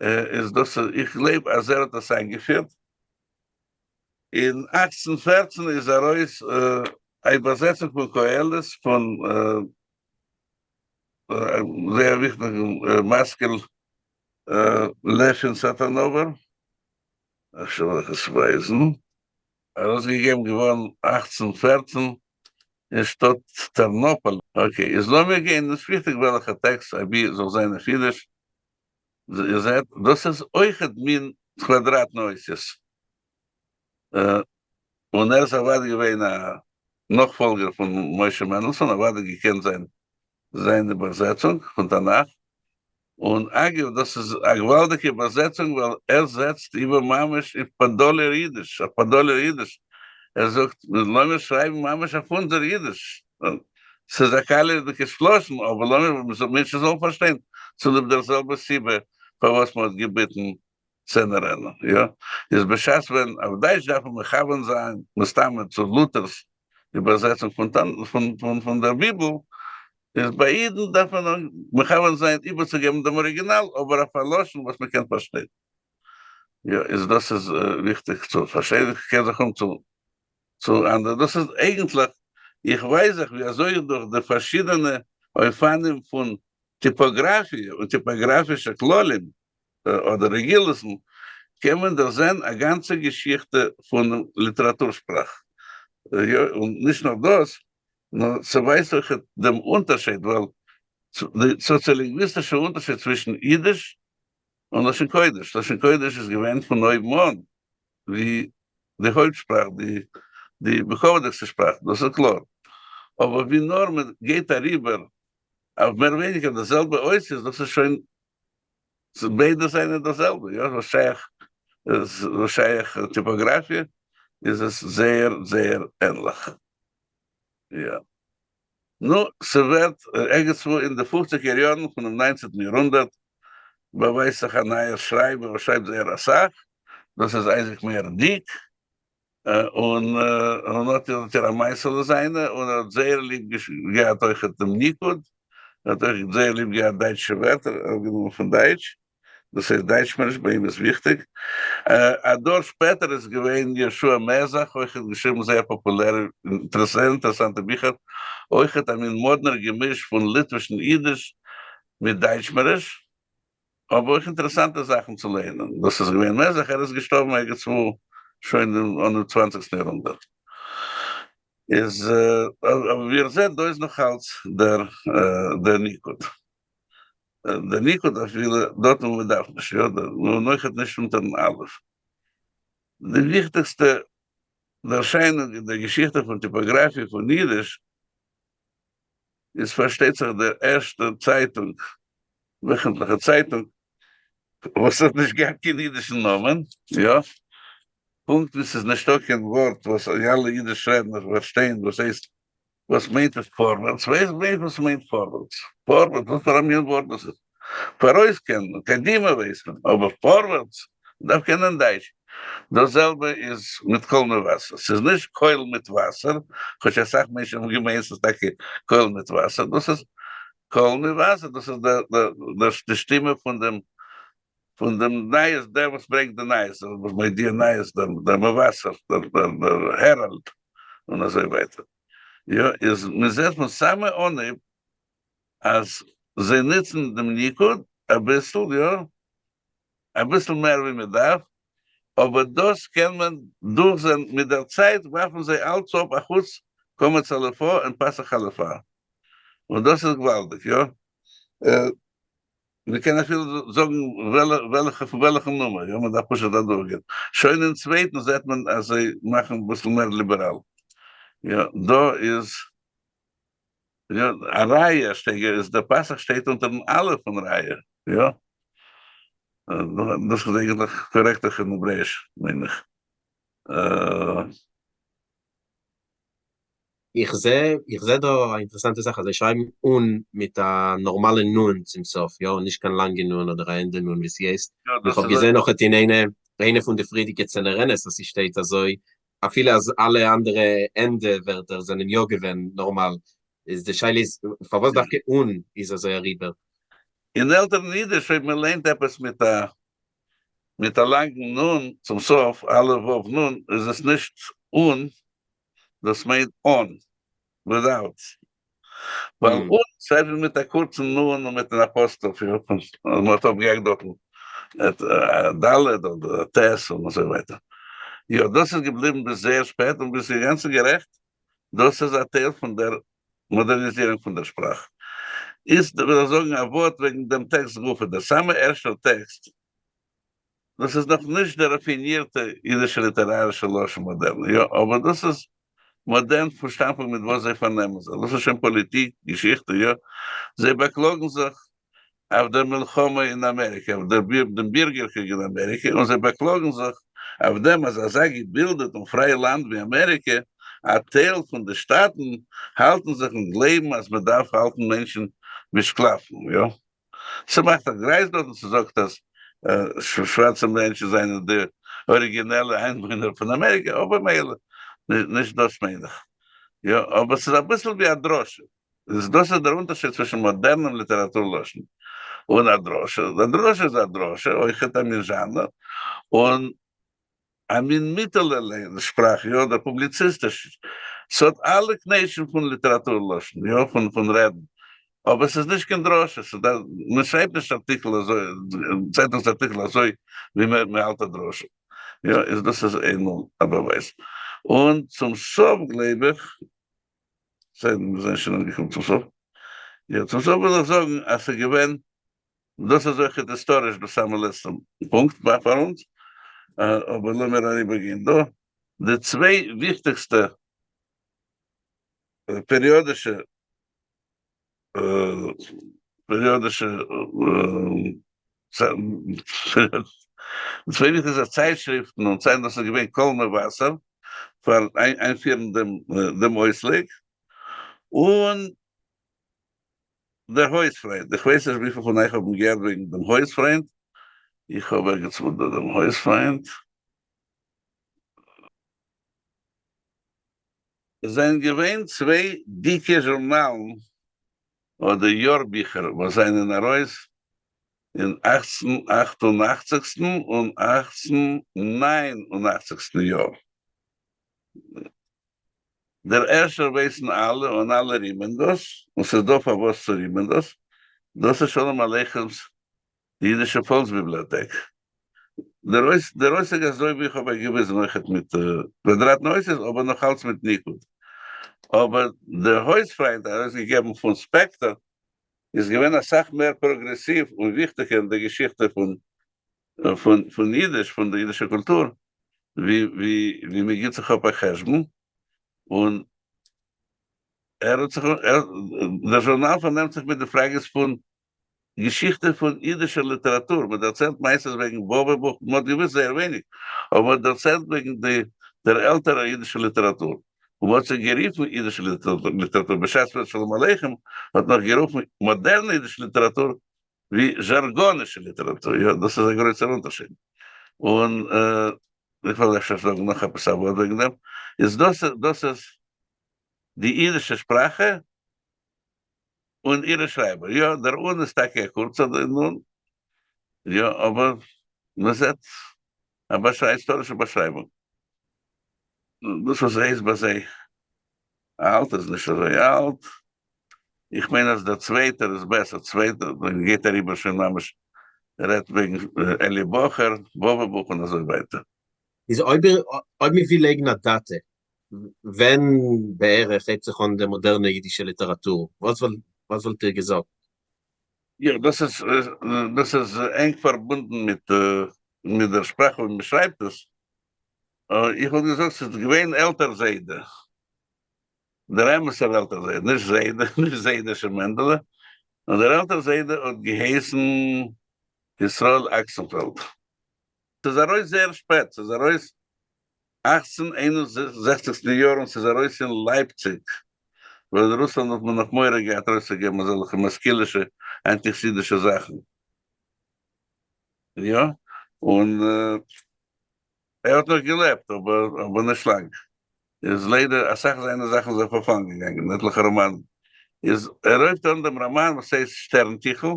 איז דאס איך גלייב אז ער האט עס איינגעפירט. אין 1814 איז ארויס א איבערזעצונג פון קהלת פון זייער וויכטיגן משכיל לעפין סאטאנאווער, אפשר וועל איך עס ווייזן, ארויסגעגעבן געווארן 1814 אין שטאט טערנאפאל. okay, איז לאמיר גיין, נישט וויכטיג וועלכע טעקסט, אבי זאל זיין אויף אידיש, איר זעט, דאס איז אויכעט מין קוואדראטן אותיות. און ער איז אוודאי געווען א נאכפאלגער פון משה מענדלסאן, אוודאי געקענט זיין זיין איבערזעצונג פון תנך, און אגב דאס איז א געוואלדיגע איבערזעצונג ווייל ער זעצט איבער ממש אויף פאדאלער אידיש, אויף פאדאלער אידיש, ער זאגט לאמיר שרייבן ממש אויף אונזער אידיש, ס'איז א קאלירדיגע לשון אבער לאמיר מענטשן זאלן פארשטיין, צוליב דער זעלבער סיבה פארוואס מ'האט געביטן צענערענע, יא, איז בשעת ווען אויף דייטש דארף מען מכוון זיין מסתמא צו לוטער'ס איבערזעצונג פון פון דער ביבל, איז ביי אידן דארף מען מכוון זיין איבערצוגעבן דעם אריגינאל אבער אויף א לשון וואס מען קען פארשטיין. יא, איז דאס איז וויכטיג צו פארשטיין, איך קער זיך אום צו צו אנדערע, דאס איז אייגנטליך, איך ווייס זיך ווי אזוי דורך די פארשידענע אופנים פון טיפאגראפיע און טיפאגראפישע כללים אדער רגילות'ן, קען מען דערזען א גאנצע געשיכטע פון ליטעראטור שפראך. און נישט נאר דאס, נאר ס'ווייזט אויך דעם אונטערשייד, ווייל די סאציאלינגוויסטישע אונטערשייד צווישן אידיש און לשון קודש. לשון קודש איז געווען פון אויבן אן ווי די הויפט שפראך, די די בכבוד'יגסטע שפראך, דאס איז קלאר. אבער ווי נאר מען גייט אריבער אויף מער ווייניגער די זעלבע אותיות, דאס איז שוין ביידע זענען דאס זעלבע, יא, וואס שייך וואס שייך טיפאגראפיע איז עס זייער זייער ענליך, יא. נו, ס'ווערט ערגעצוואו אין די פופציגער יארן פונעם ניינצענטן יארהונדערט באווייזט זיך א נייער שרייבער וואס שרייבט זייער אסאך, דאס איז אייזיק מאיר דיק, און און אט האט ער א מעשה'לע זיינע, און ער האט זייער ליב געהאט אויכעט דעם ניקוד, ער האט אויך זייער ליב געהאט דייטשע ווערטער, אראפגענומען פון דייטש, דאס הייסט דייטשמעריש ביי אים איז וויכטיג. א דור שפעטער איז געווען יהושע מזח, אויכעט געשריבן זייער פאפולערע אינטערעסאנטע ביכער, אויכעט א מין מאדנער געמיש פון ליטווישן אידיש מיט דייטשמעריש, אבער אויך אינטערעסאנטע זאכן צו לערנען. דאס איז געווען מזח, ער איז געשטארבן ערגעצוואו שוין אינעם צוואנציגסטן יארהונדערט. איז אבער ווי איר זעט דא איז נאך אלץ דער דער ניקוד. דער ניקוד אפילו דארטן וואו מען דארף נישט, יא, און אויכעט נישט אונטערן אלף. די וויכטיגסטע ערשיינונג אין דער געשיכטע פון טיפאגראפיע פון אידיש איז פארשטייט זיך דער ערשטער צייטונג, וועכנטליכע צייטונג, וואס האט נישט געהאט קיין אידישן נאמען, יא, פונקט ווי ס'איז נישטא קיין ווארט וואס אלע אידיש רעדנער פארשטייען וואס הייסט וואס מיינט עס פארווערטס? ווער ווייסט וואס מיינט פארווערטס? פארווערטס? וואס פאר א מין ווארט דאס איז? פאראויס קען מען, קדימה ווייסט מען, אבער פארווערטס? מ'דארף קענען דייטש. דאס זעלבע איז מיט קול מבשר, ס'איז נישט קויל מיט וואסער, כאטש אסאך מענטשן האבן געמיינט ס'איז טאקע קויל מיט וואסער, דאס איז קול מבשר, דאס איז די שטימע פון דעם פון דעם נייעס, דער וואס ברענגט די נייעס, דער וואס מודיע נייעס, דער דער מבשר, דער דער דער העראלד, און אזוי ווייטער. יא, איז מען זעט פון סאמע אנהייב אז זיי נוצן דעם ניקוד אביסל, יא, אביסל מער ווי מען דארף, אבער דאס קען מען דורכזען מיט דער צייט ווארפן זיי אלץ אפ אחוץ קמץ אלפא און פתח חליפה, און דאס איז געוואלדיג, יא. מען קען אפילו זאגן וועלכע פון וועלכן נומער, יא, מען דארף פשוט אדורכגיין. שוין אין צווייטן זעט מען אז זיי מאכן אביסל מער ליבעראל. יא, דא איז יא א ראיה, א שטייגער איז דער פתח שטייט אונטערן אלף פון ראיה, יא. דאס איז אייגנטליך קארעקט אויך אין העברעאיש, מיין איך. איך זע איך זע דא א אינטערעסאנטע זאך אז זיי שרייבן אן מיט א נארמאלע נון צום סוף, יא, נישט קיין לאנגע נון אדער א ענדע נון ווי ס'הייסט, איך האב געזען אויכעט אין איינע איינע פון די פריערדיגע צענערענעס אז ס'שטייט אזוי, אפילו אז אלע אנדערע ענדע ווערטער זענען יא געווען נארמאל, איז די שאלה איז פארוואס דווקא אן איז אזוי אריבער? אין עלטערן אידיש אויב מען ליינט עפעס מיט א מיט א לאנגן נון צום סוף, אלף וואו נון, איז עס נישט אן, דאס מיינט אן, without. ווייל אן שרייבט מען מיט א קורצן נון און מיט אן אפאסטראף, יא, אז מען האט אפגעהאקט דארטן א ד' אדער א ט' און אזוי ווייטער. יא, דאס איז געבליבן ביז זייער שפעט און ביסט אינגאנצן גערעכט, דאס איז א טייל פון דער מאדערניזירונג פון דער שפראך. איצט וועל איך זאגן א ווארט וועגן דעם טעקסט גופא. דער סאמע ערשטער טעקסט, דאס איז נאך נישט דער ראפינירטע אידישע ליטערארישע לשון מאדערנע, יא, אבער דאס איז מאדערן פון שטאנדפונקט מיט וואס זיי פארנעמען זיך. דאס איז שוין פאליטיק, געשיכטע, יא. זיי באקלאגן זיך אויף דער מלחמה אין אמעריקע, אויף דער דעם בירגערקריג אין אמעריקע, און זיי באקלאגן זיך אויף דעם אז אזא געבילדעט און פריי לאנד ווי אמעריקע, א טייל פון די שטאטן האלטן זיך און גלייבן אז מען דארף האלטן מענטשן ווי שקלאפן, יא. ס'מאכט א גרייז דארט און ס'זאגט אז שווארצע מענטשן זענען די אריגינעלע איינוואוינער פון אמעריקע, אבער מילא, נישט דאס מיין איך. יא, אבער ס'איז אביסל ווי א דרשה. איז דאס איז דער אונטערשיד צווישן מאדערנעם ליטעראטור לשון און א דרשה. א דרשה איז א דרשה, אויכעט א מין זשאנער, און א מין מיטעלע שפראך, יא, אדער פובליציסטיש. ס'האט אלע קנייטשן פון ליטעראטור לשון, יא, פון פון רעדן. אבער ס'איז נישט קיין דרשה, מען שרייבט נישט ארטיקל אזוי, צייטונגס ארטיקל אזוי ווי מען האלט א דרשה. יא, איז דאס איז איינמאל א באווייז. און צום סוף גלייב איך סיידן מיר זענען שוין אנגעקומען צום סוף. יא, צום סוף וויל איך זאגן אז ס'איז געווען, דאס איז אויך היסטאריש די סאמע לעצטע פונקט ביי פאר אונז, אבער לאמיר אריבערגיין דא, די צוויי וויכטיגסטע פעריאדישע פעריאדישע צוויי וויכטיגסטע צייטשריפטן און צייטן דאס איז געווען קול מבשר פאר איינפירן דעם אויסלייג און דער הויז-פריינד, איך ווייס נישט וויפיל פון אייך האבן געהערט וועגן דעם הויז-פריינד, איך האב ערגעץ וואו דא דעם הויז-פריינד. עס זענען געווען צוויי דיקע זשורנאלן אדער יארביכער וואס זענען ארויס אין אכצן אכט און אכציגסטן און אכצן ניין און אכציגסטן יאר. דער ערשטער ווייסן אלע און אלע רימען דאס, און ס'איז דא פארוואס צו רימען דאס, דאס איז שלום עליכם'ס די אידישע פאלקס-ביבליאטעק. דער אויסלייג אזוי ווי איך האב אייך געוויזן אויכעט מיט קוואדראטן אותיות אבער נאך אלץ מיט ניקוד. אבער דער הויז-פריינד ארויסגעגעבן פון ספעקטאר. איז געווען אסאך מער פראגרעסיוו און וויכטיגער אין דער געשיכטע פון פון פון אידיש, פון דער אידישער קולטור, ווי ווי ווי מען גיט זיך אפ א חשבון, און ער האט זיך, דער זשורנאל פארנעמט זיך מיט די פראגעס פון געשיכטע פון אידישער ליטעראטור, מען דערציילט מעשות וועגן באבע בוך, מען האט געוואוסט זייער ווייניג, אבער מען האט דערציילט וועגן די דער עלטערער אידישער ליטעראטור, און מען האט זיך גערופן אידישע ליטעראטור, בשעת ווען שלום עליכם האט נאך גערופן מאדערנע אידישע ליטעראטור ווי זשארגאנישע ליטעראטור, יא, דאס איז א גרויסער אונטערשיד. און איך וועל אפשר זאגן נאך עפעס א ווארט וועגן דעם, איז דאס דאס איז די אידישע שפראכע און אירע שרייבער, יא, דער און איז טאקע א קורצער נון, יא, אבער מען זעט א היסטארישע באשרייבונג. דאס וואס הייסט ביי זיי אלט איז נישט אזוי אלט, איך מיין אז דער צווייטער איז בעסער, צווייטער גייט אריבער שוין ממש רעדט וועגן אלי בחור, באבע בוך און אזוי ווייטער. איז אויב אויב מען וויל לייגן א דאטע ווען בערך הייבט זיך אן די מאדערנע אידישע ליטעראטור, וואס וואס וואלט איר געזאגט? יא, דאס איז דאס איז ענג פארבונדן מיט מיט דער שפראך ווי מען שרייבט עס, איך וואלט געזאגט ס'איז געווען עלטער זיידע, דער אמת'ער עלטער זיידע, נישט זיידע, נישט זיידעשע מענדעלע, נאר דער עלטער זיידע האט געהייסן ישראל אקסנפעלד. ס'איז ארויס זייער שפעט, ס'איז ארויס 1861 יאר און ס'איז ארויס אין לייפציג, ווייל אין רוסלאנד האט מען נאך מורא געהאט ארויסצוגעבן אזעלכע משכילישע אנטי חסידישע זאכן. יא, און ער האט נאך געלעבט אבער אבער נישט לאנג. איז ליידער אסאך זיינע זאכן זענען פארפאלן געגאנגען, עטליכע ראמאנען. איז ער הויבט אן דעם ראמאן וואס הייסט שטערנטיכל,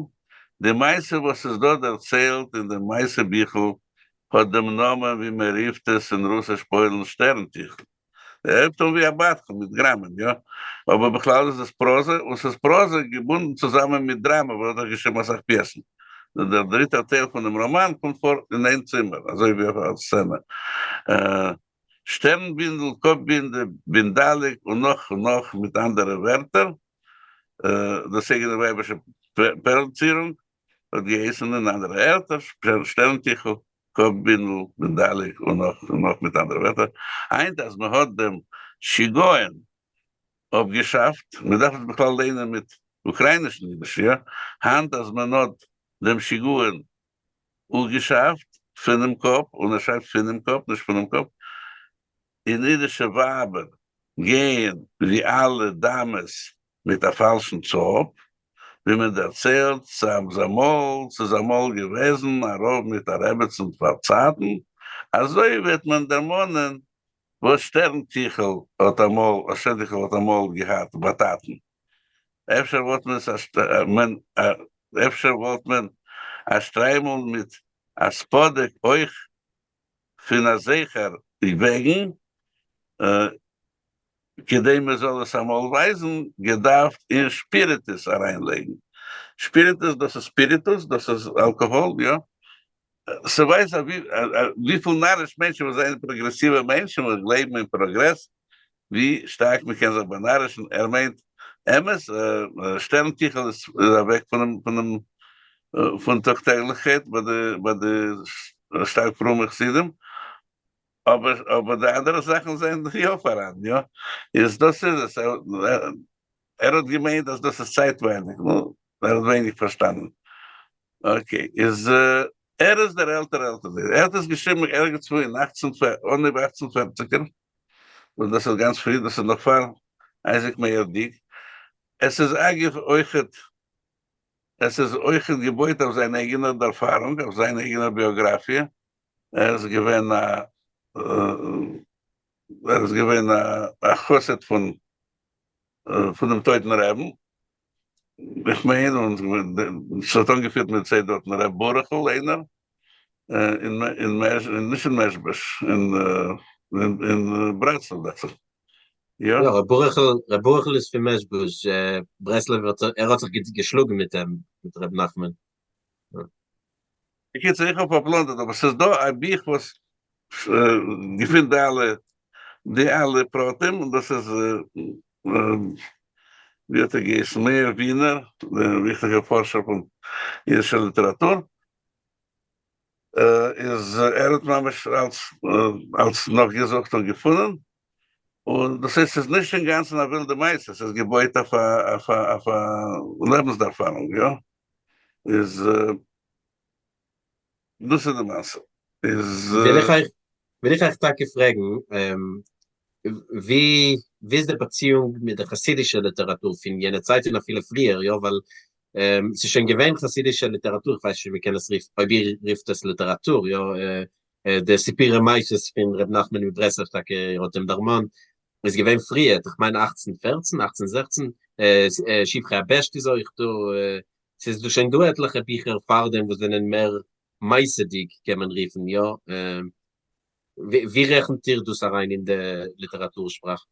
די מעשה וואס איז דא דערציילט אין דעם מעשה ביכל האט דעם נאמען ווי מען רופט עס אין רוסיש פוילן שטערנטיכל. ער הויבט אן ווי א בדחן מיט גראמען, יא, אבער בכלל איז עס פראזע, און ס'איז פראזע געבונדן צוזאמען מיט דראמע וואו ער האט אויך געשריבן אסאך פיעסן. דער דריטער טייל פונעם ראמאן קומט פאר אין איין צימער, אזוי ווי אויף א סצענע. שטערנבינדל, קאפבינדע, בינדאליק און נאך און נאך מיט אנדערע ווערטער. דאס אייגענע ווייבערשע פערל-צירונג האט געהייסן אין אנדערע ערטער, שטערנטיכל, קאפבינדל, בינדאליק און נאך און נאך מיט אנדערע ווערטער. היינט אז מען האט דעם שיגעון אפגעשאפט, מען דארף עס בכלל ליינען מיט אוקריינישן אידיש, יא? היינט אז מען האט דעם שיגעון אפגעשאפט פונעם קאפ, און ער שרייבט פונעם קאפ נישט פונעם קאפ, און אידישע ווייבער גייען ווי אלע דאמעס מיט א פאלשן צאפ, ווי מען דערציילט ס'איז אמאל, ס'איז אמאל געוועזן א רב מיט א רעבעצן פארצייטן, אזוי וועט מען דערמאנען וואס שטערנטיכל האט אמאל, וואס שטערנטיכל האט אמאל געהאט ביי טאטן. אפשר וואלט מען עס מען אפשר וואלט מען א שטריימל מיט א ספאדיק אויך פון א זכר וועגן, כדי מען זאל עס אמאל ווייזן, געדארפט אין שפיריטוס אריינלייגן. שפיריטוס דאס איז ספיריטוס, דאס איז אלקאהאל, יא. ס'ווייזט וויפיל נאריש מענטשן וואס זענען פראגרעסיווע מענטשן וואס גלייבן אין פראגרעס, ווי שטארק מ'קען זיך באנארישן, ער מיינט אמת, שטערנטיכל איז אוועק פונעם פונעם פון טאג טעגליכקייט ביי די ביי די שטארק פרומע חסידים, אבער אבער די אנדערע זאכן זענען יא פאראן, יא, איז דאס איז עס, ער האט געמיינט אז דאס איז צייטווייליג, נו, ער האט ווייניג פארשטאנען. okay, איז ער איז דער עלטער עלטער זיידע, ער האט עס געשריבן ערגעצוואו אין אכצן אנהויב אכצן פערציגער, וואס דאס איז גאנץ פרי, דאס איז נאך פאר אייזיק מאיר דיק, עס איז אגב אויכעט, עס איז אויכעט געבויט אויף זיין אייגענער ערפארונג, אויף זיין אייגענער ביאגראפיע, ער איז געווען א ער איז געווען א חסיד פון פון דעם טויטן רעבן, איך מיין און ס'האט אנגעפירט מיט זיי דארטן ר' ברוכ'ל איינער אין אין נישט אין מעזשביזש אין אין ברסלב דאכט זיך יא? יא ר' ברוכ'ל ר' ברוכ'ל איז פון מעזשביזש ברסלב האט ער האט זיך געשלאגן מיט אים מיט ר' נחמן. בקיצור איך האב פארפלאנטערט אבער ס'איז דא א בוך וואס געפינט די אלע די אלע פרטים און דאס איז. ווי האט ער געהייסן, מאיר ווינער, דער וויכטיגער פארשער פון אידישער ליטעראטור, איז ער האט ממש אלץ אלץ נאכגעזוכט און געפונען, און דאס הייסט ס'איז נישט אינגאנצן א ווילדע מעשה, ס'איז געבויט אויף א אויף א אויף א לעבנס-דערפארונג, יא, איז דאס איז די מעשה, איז. וויל איך אייך וויל איך אייך טאקע פרעגן, ווי ווי איז די באציאונג מיט די חסידישע ליטעראטור פון יענע צייט און אפילו פריער, יא, ווייל ס'איז שוין געווען חסידישע ליטעראטור, איך ווייס נישט אויב מ'קען עס רופן, אויב איר רופט עס ליטעראטור, יא, די סיפורי מעשות פון ר' נחמן מברסלב, טאקע איר האט אים דערמאנט, איז געווען פריער, איך מיין 1814, 1816, שבחי הבעש"ט איז אויך דא, ס'איז דא שוין דא עטליכע ביכער פארדעם וואס זענען מער מעשה'דיג קען מען רופן, יא? ווי רעכנט איר דאס אריין אין די ליטעראטור שפראך?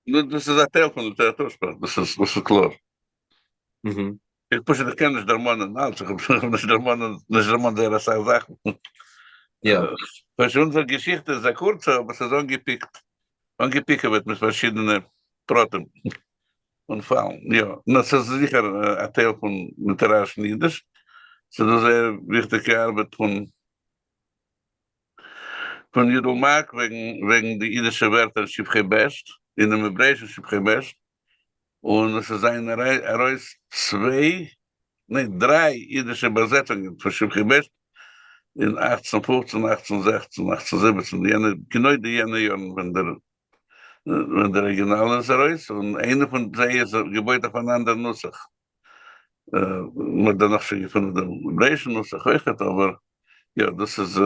נו, דאס איז א טייל פון ליטעראטור שפראך, דאס איז דאס איז קלאר. איך פשוט איך קען נישט דערמאנען אלץ, איך האב נישט דערמאנען נישט דערמאנט זייער אסאך זאכן. יא. פשוט אונזער געשיכטע איז א קורצע אבער ס'איז אנגעפיקט אנגעפיקעוועט מיט פארשידענע פרטים און פאלן. יא, נאר ס'איז זיכער א טייל פון ליטערארישן אידיש. ס'איז דא זייער וויכטיגע ארבעט פון פון יודל מארק וועגן וועגן די אידישע ווערטער אין שבחי בעש"ט, אינעם העברעאישן שבחי בעש"ט, און עס איז זענען ארויס צוויי, ניין דריי אידישע באזעצונגען פון שבחי בעש"ט אין 1815, 1816, 1817, יענע, גענוי די יענע יארן ווען דער ווען דער אריגינאל איז ארויס, און איינע פון זיי איז געבויט אויף אן אנדער נוסח. מען האט דערנאך שוין געפונען דעם העברעאישן נוסח אויכעט, אבער יא דאס איז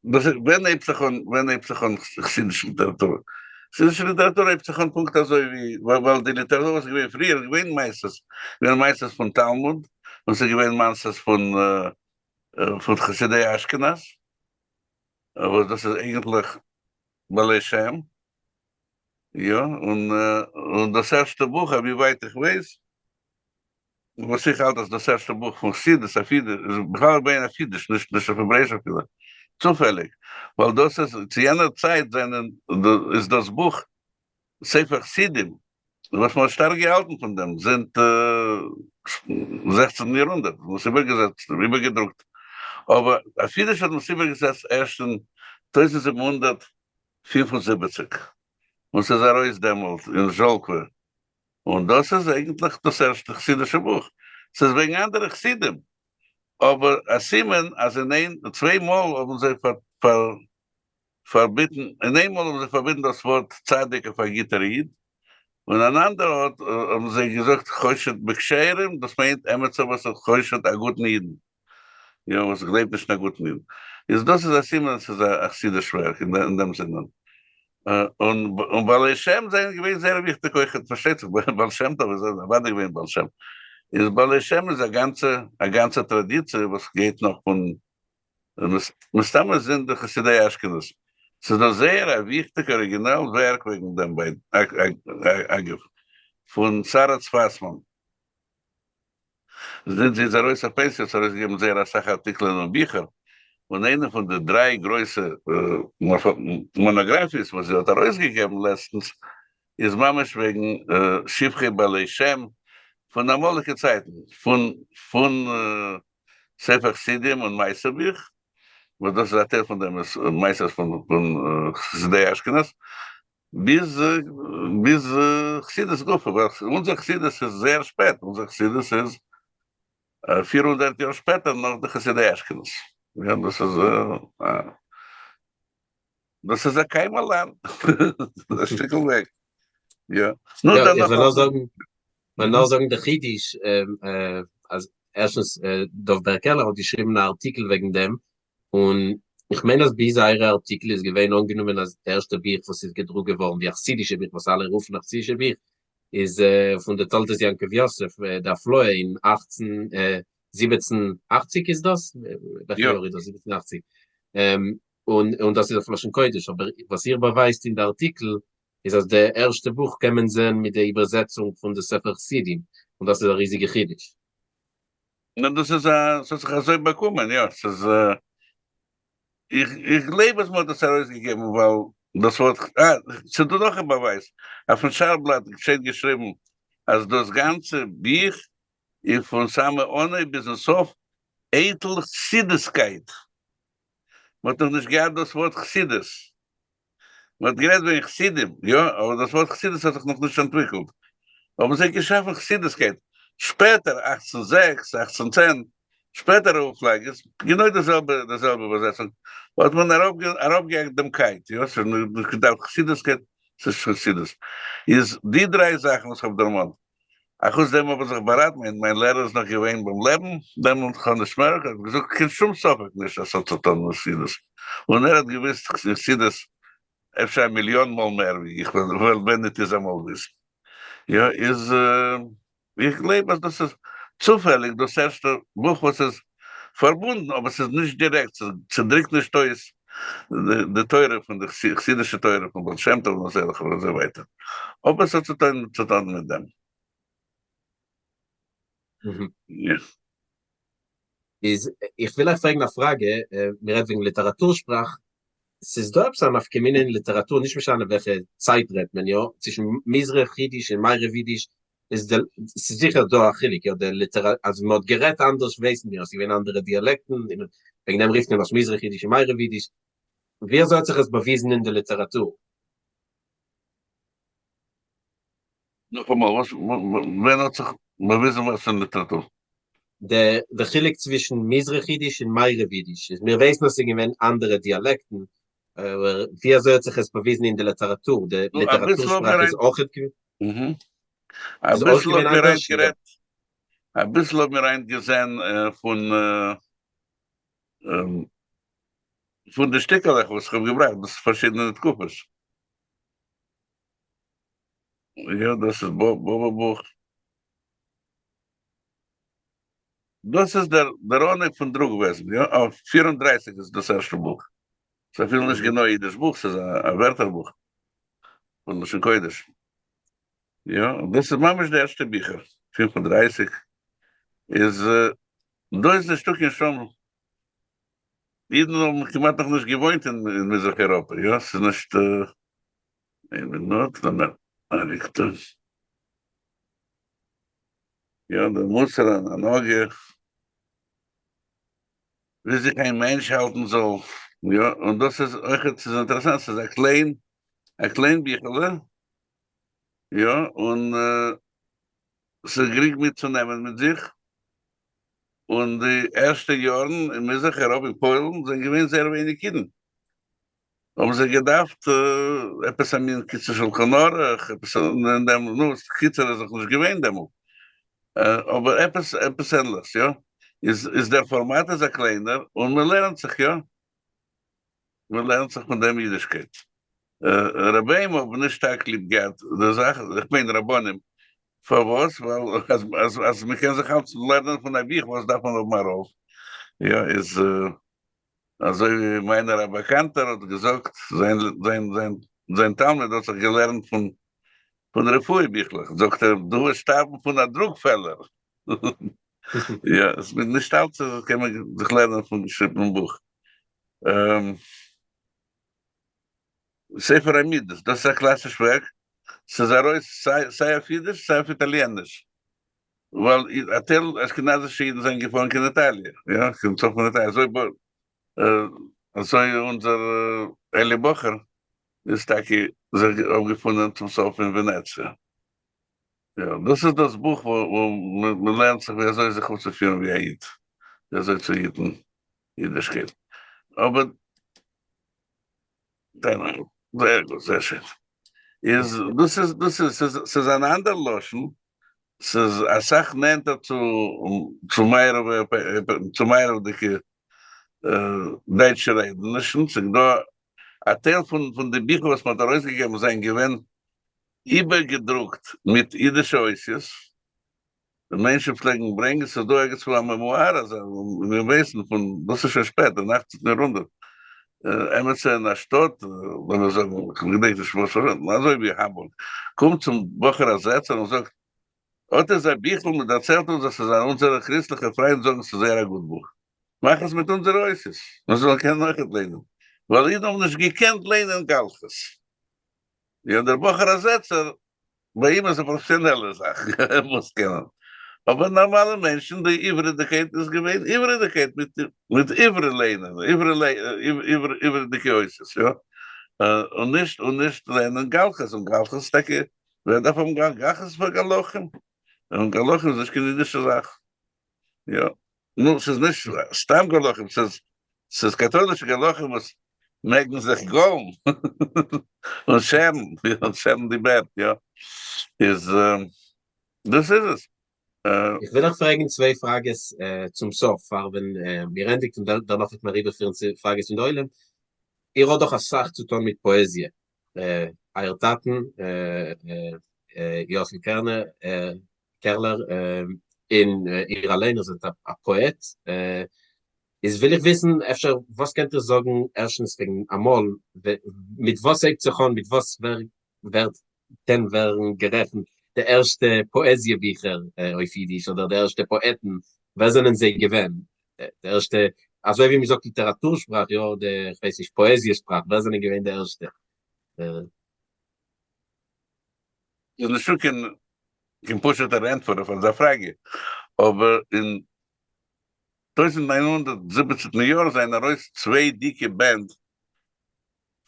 דאס איז ווען הייבט זיך אן ווען הייבט זיך אן חסידישע ליטעראטור? חסידישע ליטעראטור הייבט זיך אן פונקט אזוי ווי ווייל די ליטעראטור וואס איז געווען פריער איז געווען מעשות, געווען מעשות פון תלמוד, און ס'איז געווען מעשות פון פון חסידי אשכנז, וואס דאס איז אייגנטליך בעלי שם, יא, און און דאס ערשטע בוך אויף ווי ווייט איך ווייס, וואס איך האלט אז דאס ערשטע בוך פון חסידות אויף אידיש, איז בכלל געווען אויף אידיש, נישט נישט אויף העברעאיש אפילו, צופעליג, ווייל דאס איז, צו יענער צייט זענען, איז דאס בוך ספר חסידים, וואס מען האט שטארק געהאלטן פון דעם זינט זעכצנטן יארהונדערט, מען האט עס איבערגעזעצט און איבערגעדרוקט, אבער אויף אידיש האט מען עס איבערגעזעצט ערשט אין 1775, און ס'איז ארויס דעמאלט אין זשאלקווע, און דאס איז אייגנטליך דאס ערשטע חסידישע בוך, ס'איז וועגן אנדערע חסידים, אבער א סימן אז אין איין צוויי מאל האבן זיי פארביטן, אין איין מאל האבן זיי פארביטן דאס ווארט צדיק אויף א גוטער איד, און אן אנדער ארט האבן זיי געזאגט חושד בכשרים, דאס מיינט עמיצער וואס איז חושד א גוטן אידן. יא, וואס גלייבט נישט אין א גוטן איד. איז דאס איז א סימן אז ס'איז א חסידיש ווערק אין דעם זינען. און בעלי שם זענען געווען זייער וויכטיג אויכעט, פארשטייט זיך, בעל שם טוב איז אוודאי געווען בעל שם. איז בעלי שם איז א גאנצע א גאנצע טראדיציע וואס גייט נאך פון מסתמא זינט די חסידי אשכנז. ס'איז דא זייער א וויכטיג אריגינעל ווערק וועגן דעם ביי אגב, פון שרה צפתמן. זינט זי איז ארויס אויף פענסיע האט זי ארויסגעגעבן זייער אסאך ארטיקלען און ביכער, און איינע פון די דריי גרויסע מאנאגראפיעס וואס זי האט ארויסגעגעבן לעצטנס איז ממש וועגן שבחי בעלי שם פון אמאליגע צייטן, פון פון ספר חסידים און מעשה בוך, וואס דאס איז א טייל פון די מעשות פון חסידי אשכנז, ביז ביז חסידות גופא, ווייל אונזער חסידות איז זייער שפעט, אונזער חסידות איז 400 יאר שפעטער נאך די חסידי אשכנז, יא דאס איז א דאס איז א קיימא לן, א שטיקל וועג, יא. נו דערנאך. איך וועל נאר זאגן, וועל נאר זאגן די חידוש, אז ערשטנס דוב בער קעלער האט געשריבן א ארטיקל וועגן דעם, און איך מיין אז ביז אייערע ארטיקל איז געווען אנגענומען אז די ערשטע בוך וואס איז געדרוקט געווארן, די חסידישע בוך וואס אלע רופן א חסידישע בוך, איז פון די תולדות יעקב יוסף, די הפלאה אין אכצן זיבעצן אכציג איז דאס? וועלכע יאר איז דאס? זיבעצן אכציג. און דאס איז אויף לשון קודש, אבער וואס איר באווייזט אין די ארטיקל איז אז די ערשטע בוך קען מען זען מיט די איבערזעצונג פון די ספר חסידים, און דאס איז א ריזיגע חידוש. נאר דאס איז א, ס'האט זיך אזוי באקומען, יא, ס'איז, איך איך גלייב אז מ'האט עס ארויסגעגעבן ווייל דאס ווארט, אה, ס'איז דא נאך א באווייז, אויפן שער בלאט שטייט געשריבן אז דאס גאנצע בוך איז פון סאמע אנהויב ביזן סוף אייטל חסידות'קייט. מ'האט נאך נישט געהאט דאס ווארט חסידות. מ'האט גערעדט וועגן חסידים, יא, אבער דאס ווארט חסידות האט זיך נאך נישט אנטוויקלט. האבן זיי געשאפן חסידות'קייט. שפעטער, 1806, 1810, שפעטערע אויפלאגעס, גענוי די זעלבע, די זעלבע איבערזעצונג, האט מען אראפגעהאקט דעם קייט, יא, ס'איז נישט געדארפט חסידות'קייט, ס'איז חסידות. איז די דריי זאכן וואס כ'האב דערמאנט, אחוץ דעם האב איך זיך באראטן, מיין מיין לערער איז נאך געווען ביים לעבן דעמאלט, חנא שמערוק האט געזאגט קיין שום ספק נישט אז ס'האט צו טון מיט חסידות, און ער האט געוואוסט חסידות אפשר א מיליאן מאל מער ווי איך וועל ווען ניט איז אמאל וויסן. יא איז איך גלייב אז דאס איז צופעליג דאס ערשטע בוך וואס איז פארבונדן, אבער ס'איז נישט דירעקט, ס'דריקט נישט אויס די תורה פון די חסידישע תורה פון בעל שם טוב און אזעלכע און אזוי ווייטער, אבער ס'האט צו טון צו טון מיט דעם. איז איך וויל אייך פרעגן א פראגע, מ'רעדט וועגן ליטעראטור שפראך, ס'איז דא עפעס א נפקא מינה אין ליטעראטור, נישט משנה וועלכע צייט רעדט מען יא, צווישן מזרח אידיש און מערב אידיש, איז די, ס'איז זיכער דא א חילוק יא, די ליטערא, אז מ'האט גערעדט אנדערש ווייסן מיר אז ס'איז געווען אנדערע דיאלעקטן, און וועגן דעם רופט מען עס מזרח אידיש און מערב אידיש, ווי אזוי האט זיך עס באוויזן אין די ליטעראטור? נאכאמאל, וואס, ווען האט זיך באוויזן וואס אין ליטעראטור? די די חילוק צווישן מזרח אידיש און מערב אידיש איז, מיר ווייסן אז ס'איז געווען אנדערע דיאלעקטן, אבער ווי אזוי האט זיך עס באוויזן אין די ליטעראטור? די נו, אביסל ליטעראטור האבן שפראך מיר איז היינט אויכעט געווען איז אויך אביסל געווען האבן מיר היינט אנדערש? אדער? גערעדט, אביסל האבן מיר היינט געזען פון פון די שטיקעלעך וואס איך האב געבראכט, דאס איז פארשידענע תקופות. יא, דאס איז באבא בוך. דאס איז דער דער אנהייב פון דרוק-וועזן, יא, אויף 34 איז דאס ערשטע בוך. ס'איז אפילו נישט גענוי אידיש בוך, ס'איז א ווערטער בוך פון לשון קודש. יא, דאס איז ממש די ערשטע ביכער, 35 איז, דא איז נישטא קיין שום, אידן האבן כמעט נאך נישט געוואוינט אין מזרח אירופה, יא, ס'איז נישט, איין מינוט, לאמיר אריכטען. יא, דער מוסר הנהגה, ווי זיך איין מענטש האלטן זאל, יא, און דאס איז אויכעט, ס'איז אינטערעסאנט, ס'איז א קליין, א קליין ביכעלע, יא, און ס'איז גרינג מיטצונעמען מיט זיך, און די ערשטע יארן אין מזרח אייראפע, אין פוילן, זענען געווען זייער ווייניג אידן, האבן זיי געדארפט עפעס א מין קיצור שלחן ערוך, עפעס אין דעם, נו, קיצור איז נאך נישט געווען דעמאלט, אבער עפעס, עפעס ענליכס, יא, איז, איז דער פארמאט איז א קליינער, און מען לערנט זיך, יא, מען לערנט זיך פון דעם אידישקייט. רביים האבן נישט שטארק ליב געהאט די זאך, איך מיין רבנים, פארוואס? ווייל אז, אז, אז מען קען זיך אלץ לערנען פון א בוך, וואס דארף מען האבן א רב? יא, איז. אזוי ווי מיינער א באקאנטער האט געזאגט, זיין זיין זיין זיין תלמיד האט זיך געלערנט פון פון רפואה ביכלעך, זאגט ער, דו וועסט שטארבן פון א דרוק פעלער. יא, עס מיינט נישט אלץ אז קען מען זיך לערנען פון געשריבענעם בוך. ספר המידות, דאס איז א קלאסיש ווערק, ס'איז ארויס סיי סיי אויף אידיש סיי אויף איטאליעניש. ווייל א טייל אשכנזישע אידן זענען געפארן קיין איטאליע, יא, קיין צפון איטאליע, אזוי אזוי אונזער אלי בחור איז טאקע זיך אפגעפונען צום סוף אין ווענעציע. יא, דאס איז דאס בוך וואו מען לערנט זיך ווי אזוי זיך אויפצופירן ווי א איד, ווי אזוי צו היטן אידישקייט. אבער זייער גוט, זייער שיין. איז דאס איז דאס איז ס'איז ס'איז אן אנדער לשון, ס'איז אסאך נענטער צו צו מערב צו מערב'דיגע דייטשע רעדענישן, ס'איז דא א טייל פון פון די ביכער וואס מ'האט ארויסגעגעבן זענען געווען איבערגעדרוקט מיט אידישע אותיות, די מענטשן פלעגן ברענגען, ס'איז דא ערגעץ וואו א מעמואר אזא, מיר ווייסן פון, דאס איז שוין שפעט, אין אכצנטן יארהונדערט, עמיצער אין א שטאט, לאמיר זאגן, כ'געדענק נישט וואס, אזוי ווי האמבורג, קומט צום בחור א זעצער און זאגט, אט איז א ביכל, מען דערציילט אונז אז ס'איז א, אונזערע קריסטליכע פריינט זאגן ס'איז זייער א גוט בוך, מאך עס מיט אונזערע אותיות, מיר זאלן קענען אויכעט ליינען. ווייל אידן האבן נישט געקענט ליינען גלחות. יא דער בחור א זעצער, ביי אים איז א פראפעסיאנעלע זאך, ער מוז קענען. אבער נארמאלע מענטשן, די עברי'דיגקייט איז געווען עברי'דיגקייט מיט מיט עברי ליינען, עברי עברי'דיגע אותיות, יא. און נישט און נישט לערנען גלחות, און גלחות איז טאקע, ווער דארף האבן גלחות איז פאר גלחים, און גלחים איז נישט קיין אידישע זאך, יא. נו, ס'איז נישט סתם גלחים, ס'איז ס'איז קאטוילישע גלחים וואס מעגן זיך גאלן און שערן, און שערן די בערד, יא. איז דאס איז עס. איך וויל אייך פרעגן צוויי פראגעס צום סוף פאר ווען מיר ענדיגט און דערנאך וועט מען אריבערפירן צו פראגעס פון די עולם. איר האט דאך אסאך צו טון מיט פאעזיע, אייער טאטן יאסל קערנער, קערלער, און איר אליין איר זענט א פאעט, איז וויל איך וויסן אפשר וואס קענט איר זאגן ערשטנס וועגן אמאל, מיט וואס הייבט זיך אן, מיט וואס ווערט קען ווערן גערעכנט די ערשטע פאעזיע ביכער אויף אידיש, אדער די ערשטע פאעטן, ווער זענען זיי געווען, די ערשטע, אזוי ווי מ'זאגט ליטעראטור שפראך, יא, די, כ'ווייס נישט, פאעזיע שפראך, ווער זענען געווען די ערשטע? איז נישטא קיין קיין פשוט'ער ענטפער אויף אזא פראגע, אבער אין 1917 יאר זענען ארויס צוויי דיקע בענד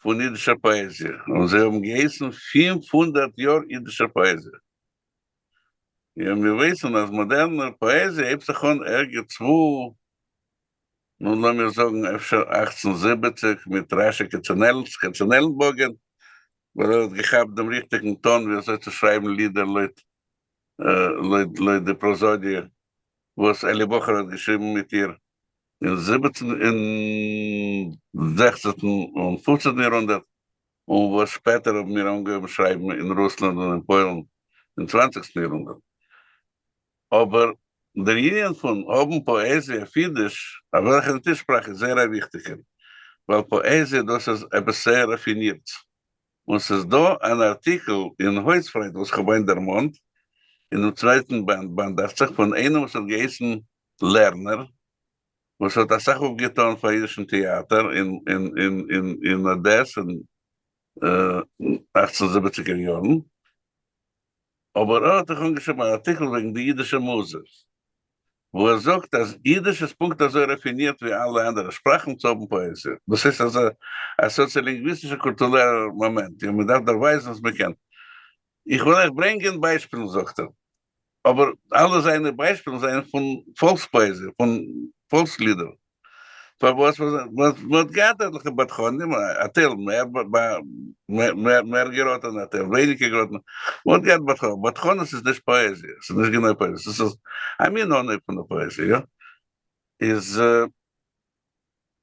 פון אידישער פאעזיע, און זיי האבן געהייסן 500 יאר אידישער פאעזיע. און מיר ווייסן אז מאדערנע פאעזיע הייבט זיך אן ערגעץ וואו, נו לאמיר זאגן אפשר 1870 מיט רשי כצנעלנבוגן, ווייל ער האט געכאפט דעם ריכטיגן טאן ווי אזוי צו שרייבן לידער לויט לויט די פראזאדיע וואס אלי בחור האט געשריבן מיט איר אין זיבעצן אין זעכצנטן און פופצנטן יארהונדערט, און וואס שפעטער האבן מיר אנגעהויבן שרייבן אין רוסלאנד און אין פוילן אין צוואנציגסטן יארהונדערט. אבער דער ענין פון האבן פאעזיע אויף אידיש, אויף וועלכער נישט איז שפראך, איז זייער א וויכטיגער, ווייל פאעזיע דאס איז עפעס זייער ראפינירטס, און ס'איז דא אן ארטיקל אין הויזפריינד וואס כ'האב היינט דערמאנט, אינעם צווייטן באנד, באנד דאכט זיך, פון איינעם וואס האט געהייסן לערנער, וואס האט אסאך אויפגעטאן פאר אידישן טעאטער אין אדעס אין אכצן זיבעציגער יארן, אבער ער האט אויך אנגעשריבן אן ארטיקל וועגן די אידישע מוזע, וואו ער זאגט אז אידיש איז פונקט אזוי רעפינירט ווי אלע אנדערע שפראכן צו האבן פאעזיע. דאס הייסט אז א סאציאלינגוויסטישער קולטורעלער מאמענט, און מען דארף דערווייזן אז מען קען. איך וועל אייך ברענגען ביישפילן זאגט ער, אבער אלע זיינע ביישפילן זענען פון פאלקס-פאעזיע, פון פאלקס-לידער. פארוואס? מען האט געהאט עטליכע בדחנים, א טייל מער מער געראטענע, א טייל ווייניגער געראטענע, מען האט געהאט בדחנים, בדחנות איז נישט פאעזיע, ס'איז נישט גענוי פאעזיע, ס'איז א מין אנהויב פון די פאעזיע, יא, איז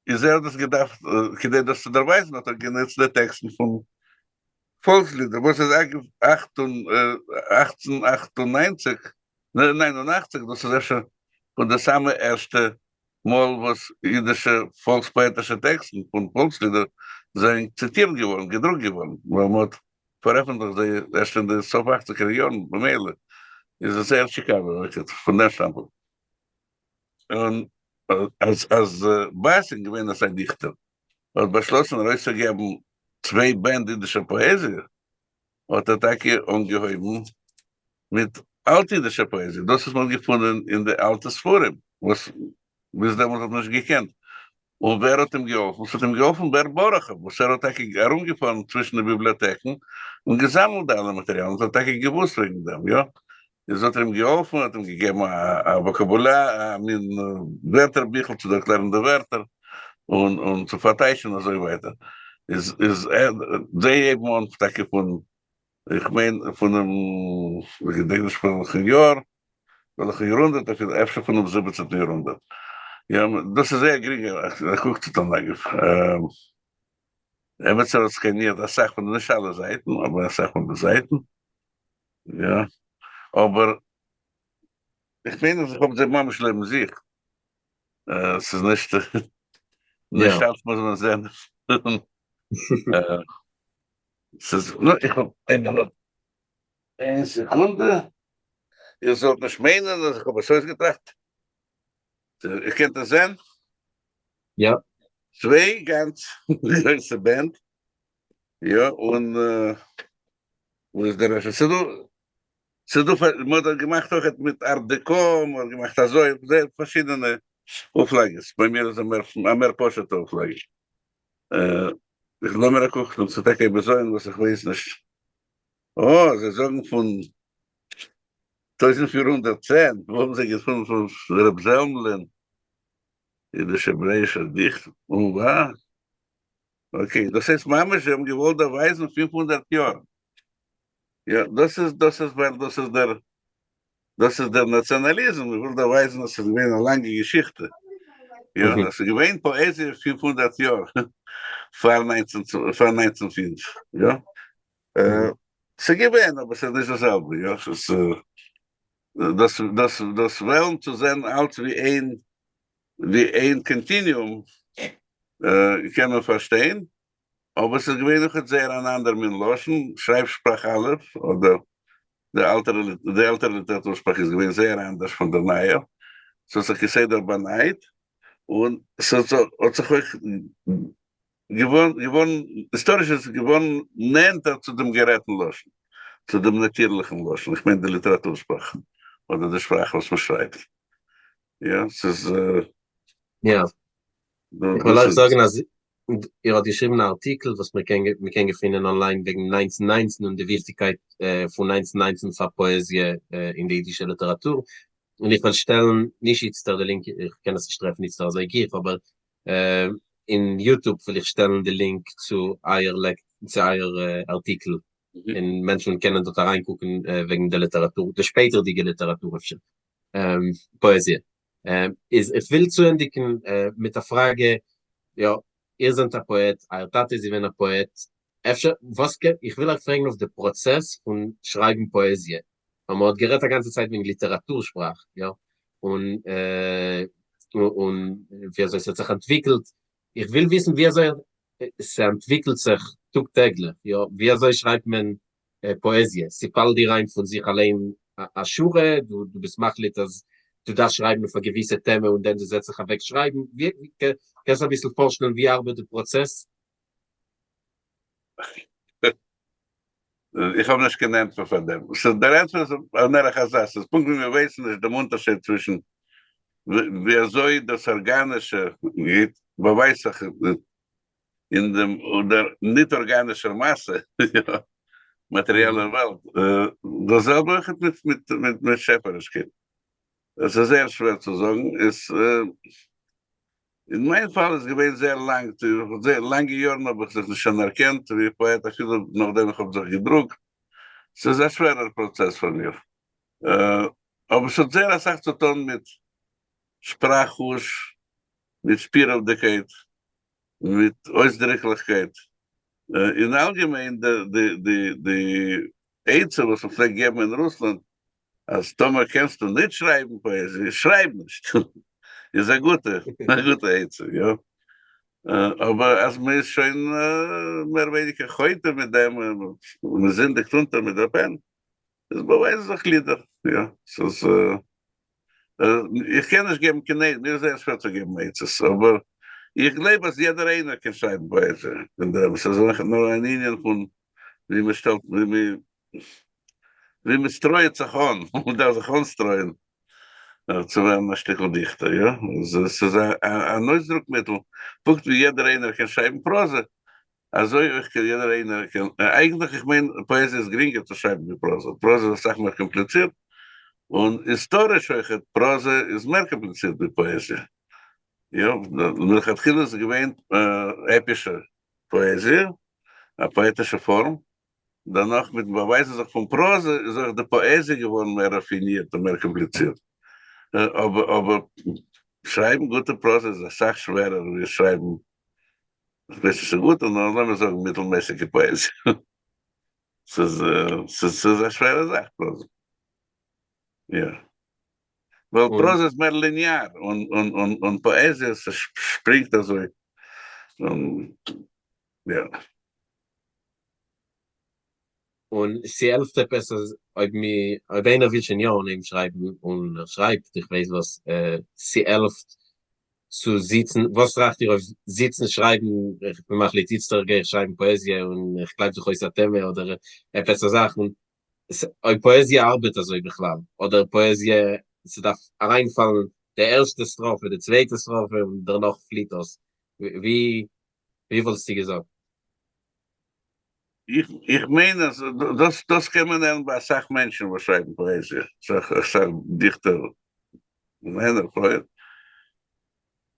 איז ער האט דאס געדארפט, כדי דאס צו דערווייזן האט ער גענוצט די טעקסטן פון פאלקסלידער, וואס איז אגב אכט און 1898, 89, דאס איז אפשר פון די סאמע ערשטע מאל וואס אידישע פאלקס-פאעטישע טעקסטן פון פאלקסלידער זענען ציטירט געווארן, געדרוקט געווארן, ווייל מען האט פארעפנטליכט זיי ערשט אין די סוף אכציגער יארן, במילא איז עס זייער טשיקאווע אויכעט פון דעם שטאנדפונקט. און אז אז באסין געווען אזא דיכטער האט באשלאסן ארויסצוגעבן צוויי בענד אידישע פאעזיע, האט ער טאקע אנגעהויבן מיט אלט-אידישע פאעזיע, דאס וואס מען האט געפונען אין די אלטע ספרים, וואס ביז דעמאלט האט מען נישט געקענט. און ווער האט אים געהאלפן? ס'האט אים געהאלפן בער באראכאוו, וואס ער האט טאקע ארומגעפארן צווישן די ביבליאטעקן און געזאמלט די אלע מאטעריאלן, האט ער טאקע געוואוסט וועגן דעם, יא? איז האט ער אים געהאלפן, האט אים געגעבן א וואקאבולאר, א מין ווערטער ביכל צו ערקלערן די ווערטער, און און צו פארטייטשן און אזוי ווייטער. איז איז זיי הייבן אן טאקע פון, איך מיין פונעם, איך געדענק נישט פון וועלכן יאר, וועלכן יארהונדערט, אפילו אפשר פונעם זיבעצנטן יארהונדערט. יא, דאס איז זייער גרינג א קוק צו טון אגב. עמיצער האט סקענירט אסאך פון די, נישט אלע זייטן, אבער אסאך פון די זייטן. יא, אבער איך מיין אז איך האב זיי ממש לעבן זיך, ס'איז נישט, נישט אלץ מוז מען זען, ס'איז, נו, איך האב, איין מינוט, איין סעקונדע, איר זאלט נישט מיינען אז איך האב עס אויסגעטראכט, איר קענט עס זען? יא. צוויי גאנץ גרויסע בענד, יא, און וואו איז דער רעשט? ס'איז דא, ס'איז דא, מען האט געמאכט אויכעט מיט ארט דעקא, מען האט געמאכט אזוי, זייער פארשידענע אויפלאגעס, ביי מיר איז א מער פשוט'ע אויפלאגע. איך לאמיר א קוק טון, ס'איז טאקע א בזיון וואס איך ווייס נישט. אה, זיי זאגן פון 1410, וואו האבן זיי געפונען פון ר' זעלמלען אידיש העברעאישער דיכטער? אוה, okay, דאס הייסט ממש זיי האבן געוואלט דערווייזן 500 יאר. יא, דאס איז, דאס איז ווייל דאס איז דער, דאס איז דער נאציאנאליזם, מען וויל דערווייזן אז ס'איז געווען א לאנגע געשיכטע. יא, עס איז געווען פאעזיע 500 יאר פאר 19, פאר 1905, יא. ס'איז געווען, אבער ס'איז נישט דאס זעלבע, יא, ס'איז דאס, דאס, דאס וועלן צו זען אלץ ווי איין, ווי איין continuum, קען מען פארשטיין, אבער ס'איז געווען אויכעט זייער אן אנדער מין לשון, שרייב שפראך א', אדער די אלטערע, די עלטערע ליטעראטור שפראך איז געווען זייער אנדערש פון דער נייער, ס'האט זיך כסדר באנייט, און ס'האט זיך אויך געווארן, געווארן, היסטאריש איז עס געווארן נענטער צו דעם גערעדטן לשון, צו דעם נאטירליכן לשון, איך מיין די ליטעראטור שפראך, אדער די שפראך וואס מען שרייבט. יא, ס'איז. יא. איך וועל אויך זאגן אז איר האט געשריבן א ארטיקל וואס מען קען מען קען געפינען online וועגן 1919 און די וויכטיגקייט פון 1919 פאר פאעזיע אין די אידישע ליטעראטור, און איך וועל שטעלן, נישט איצטער די לינק, איך קען עס נישט טרעפן איצטער אזוי גיך, אבער אין YouTube וועל איך שטעלן די לינק צו אייער צו אייער ארטיקל, און מענטשן קענען דארט אריינקוקן וועגן די ליטעראטור, די שפעטערדיגע ליטעראטור אפשר, פאעזיע. איז איך וויל צוענדיגן מיט א פראגע, יא, איר זענט א פאעט, אייער טאטע איז געווען א פאעט, אפשר וואס קען, איך וויל אייך פרעגן אויף די פראצעס פון שרייבן פאעזיע, ווייל מען האט גערעדט א גאנצע צייט וועגן ליטעראטור שפראך, יא, און און ווי אזוי ס'האט זיך אנטוויקלט, איך וויל וויסן ווי אזוי ס'אנטוויקלט זיך טאג טעגליך, יא, ווי אזוי שרייבט מען פאעזיע, ס'פאלט דיר איין פון זיך אליין א שורה, דו ביסט מחליט אז דו דארפסט שרייבן אויף א געוויסע טעמע און דען דו זעצט זיך אוועק שרייבן, קענסט אביסל פארשטעלן ווי ארבעט די פראצעס? איך האב נישט קיין ענטפער פאר דעם. ס'איז דער ענטפער איז אן ערך אזא, ס'איז פונקט ווי מיר ווייסן נישט דעם אונטערשייד צווישן ווי אזוי דאס ארגאנישע גייט באווייזט זיך אין דעם דער ניט ארגאנישער מאסע, מאטעריעלער וועלט. דאס זעלבע אויך מיט מיט מיט שעפערישקייט. עס איז זייער שווער צו זאגן. עס אין מיין פאל איז געווען זייער לאנג, זייער לאנגע יארן האב איך זיך נישט אנערקענט ווי פאעט אפילו נאכדעם איך האב זיך געדרוקט. ס'איז א שווערער פראצעס פאר מיר. אבער ס'האט זייער אסאך צו טון מיט שפראך חוש, מיט שפירעוודיקייט, מיט אויסדריקליכקייט. אין אלגעמיין די עצה וואס מ'פלעגט געבן אין רוסלאנד אז טאמער קענסטו נישט שרייבן פאעזיע, שרייב נישט! איז א גוטע, א גוטע עצה, יא. אבער אז מען איז שוין מער ווייניגער חוטא מיט דעם, מען זינדיגט אונטער מיט דער פען, איז באווייזן זיך לידער, יא. ס'איז, איך קען נישט געבן קיין עצה, מיר איז זייער שווער צו געבן עצות, אבער איך גלייב אז יעדער איינער קען שרייבן פאעזיע, אין דעם, ס'איז נאר אן ענין פון ווי מען שטעלט, ווי מען ווי מען סטרויעט זיך אן, מען דארף זיך אנסטרויען צו ווערן א שטיקל דיכטער, יא, עס איז אן אויסדרוק מיטל, פונקט ווי יעדער איינער קען שרייבן פראזע, אזוי אויך קען יעדער איינער קען, אייגנטליך איך מיין פאעזיע איז גרינגער צו שרייבן ווי פראזע, פראזע איז אסאך מער קאמפליצירט, און היסטאריש אויכעט, פראזע איז מער קאמפליצירט ווי פאעזיע, יא, מלכתחילה איז געווען עפישע פאעזיע, א פאעטישע פארם, דערנאך מיטן באווייזן זיך פון פראזע איז אויך די פאעזיע געווארן מער ראפינירט און מער קאמפליצירט. אבער אבער שרייבן גוטע פראזע איז אסאך שווערער ווי שרייבן, כ'ווייס נישט צו גוטע, נאר לאמיר זאגן מיטלמעסיגע פאעזיע. ס'איז ס'איז א שווערע זאך פראזע. יא. ווייל פראזע איז מער ליניאר און און און און פאעזיע ס'שפרינגט אזוי. יא. און ס'העלפט עפעס אז אויב מ אויב איינער וויל שוין יא אנהייבן שרייבן און ער שרייבט איך ווייס וואס, ס'העלפט. צו זיצן, וואס טראכט איר אויף זיצן שרייבן, איך בין מחליט איצטער גיי איך שרייבן פאעזיע און איך קלייב זיך אויס א טעמע אדער עפעס א זאך, און אויב פאעזיע ארבעט אזוי בכלל, אדער פאעזיע ס'דארף אריינפאלן די ערשטע סטראפע, די צווייטע סטראפע און דערנאך פליט דאס, ווי ווי וואלסטו געזאגט? איך איך מיין אז דאס דאס קען מען הערן ביי אסאך מענטשן וואס שרייבן פאעזיע, אסאך אסאך דיכטער מענער פרויען,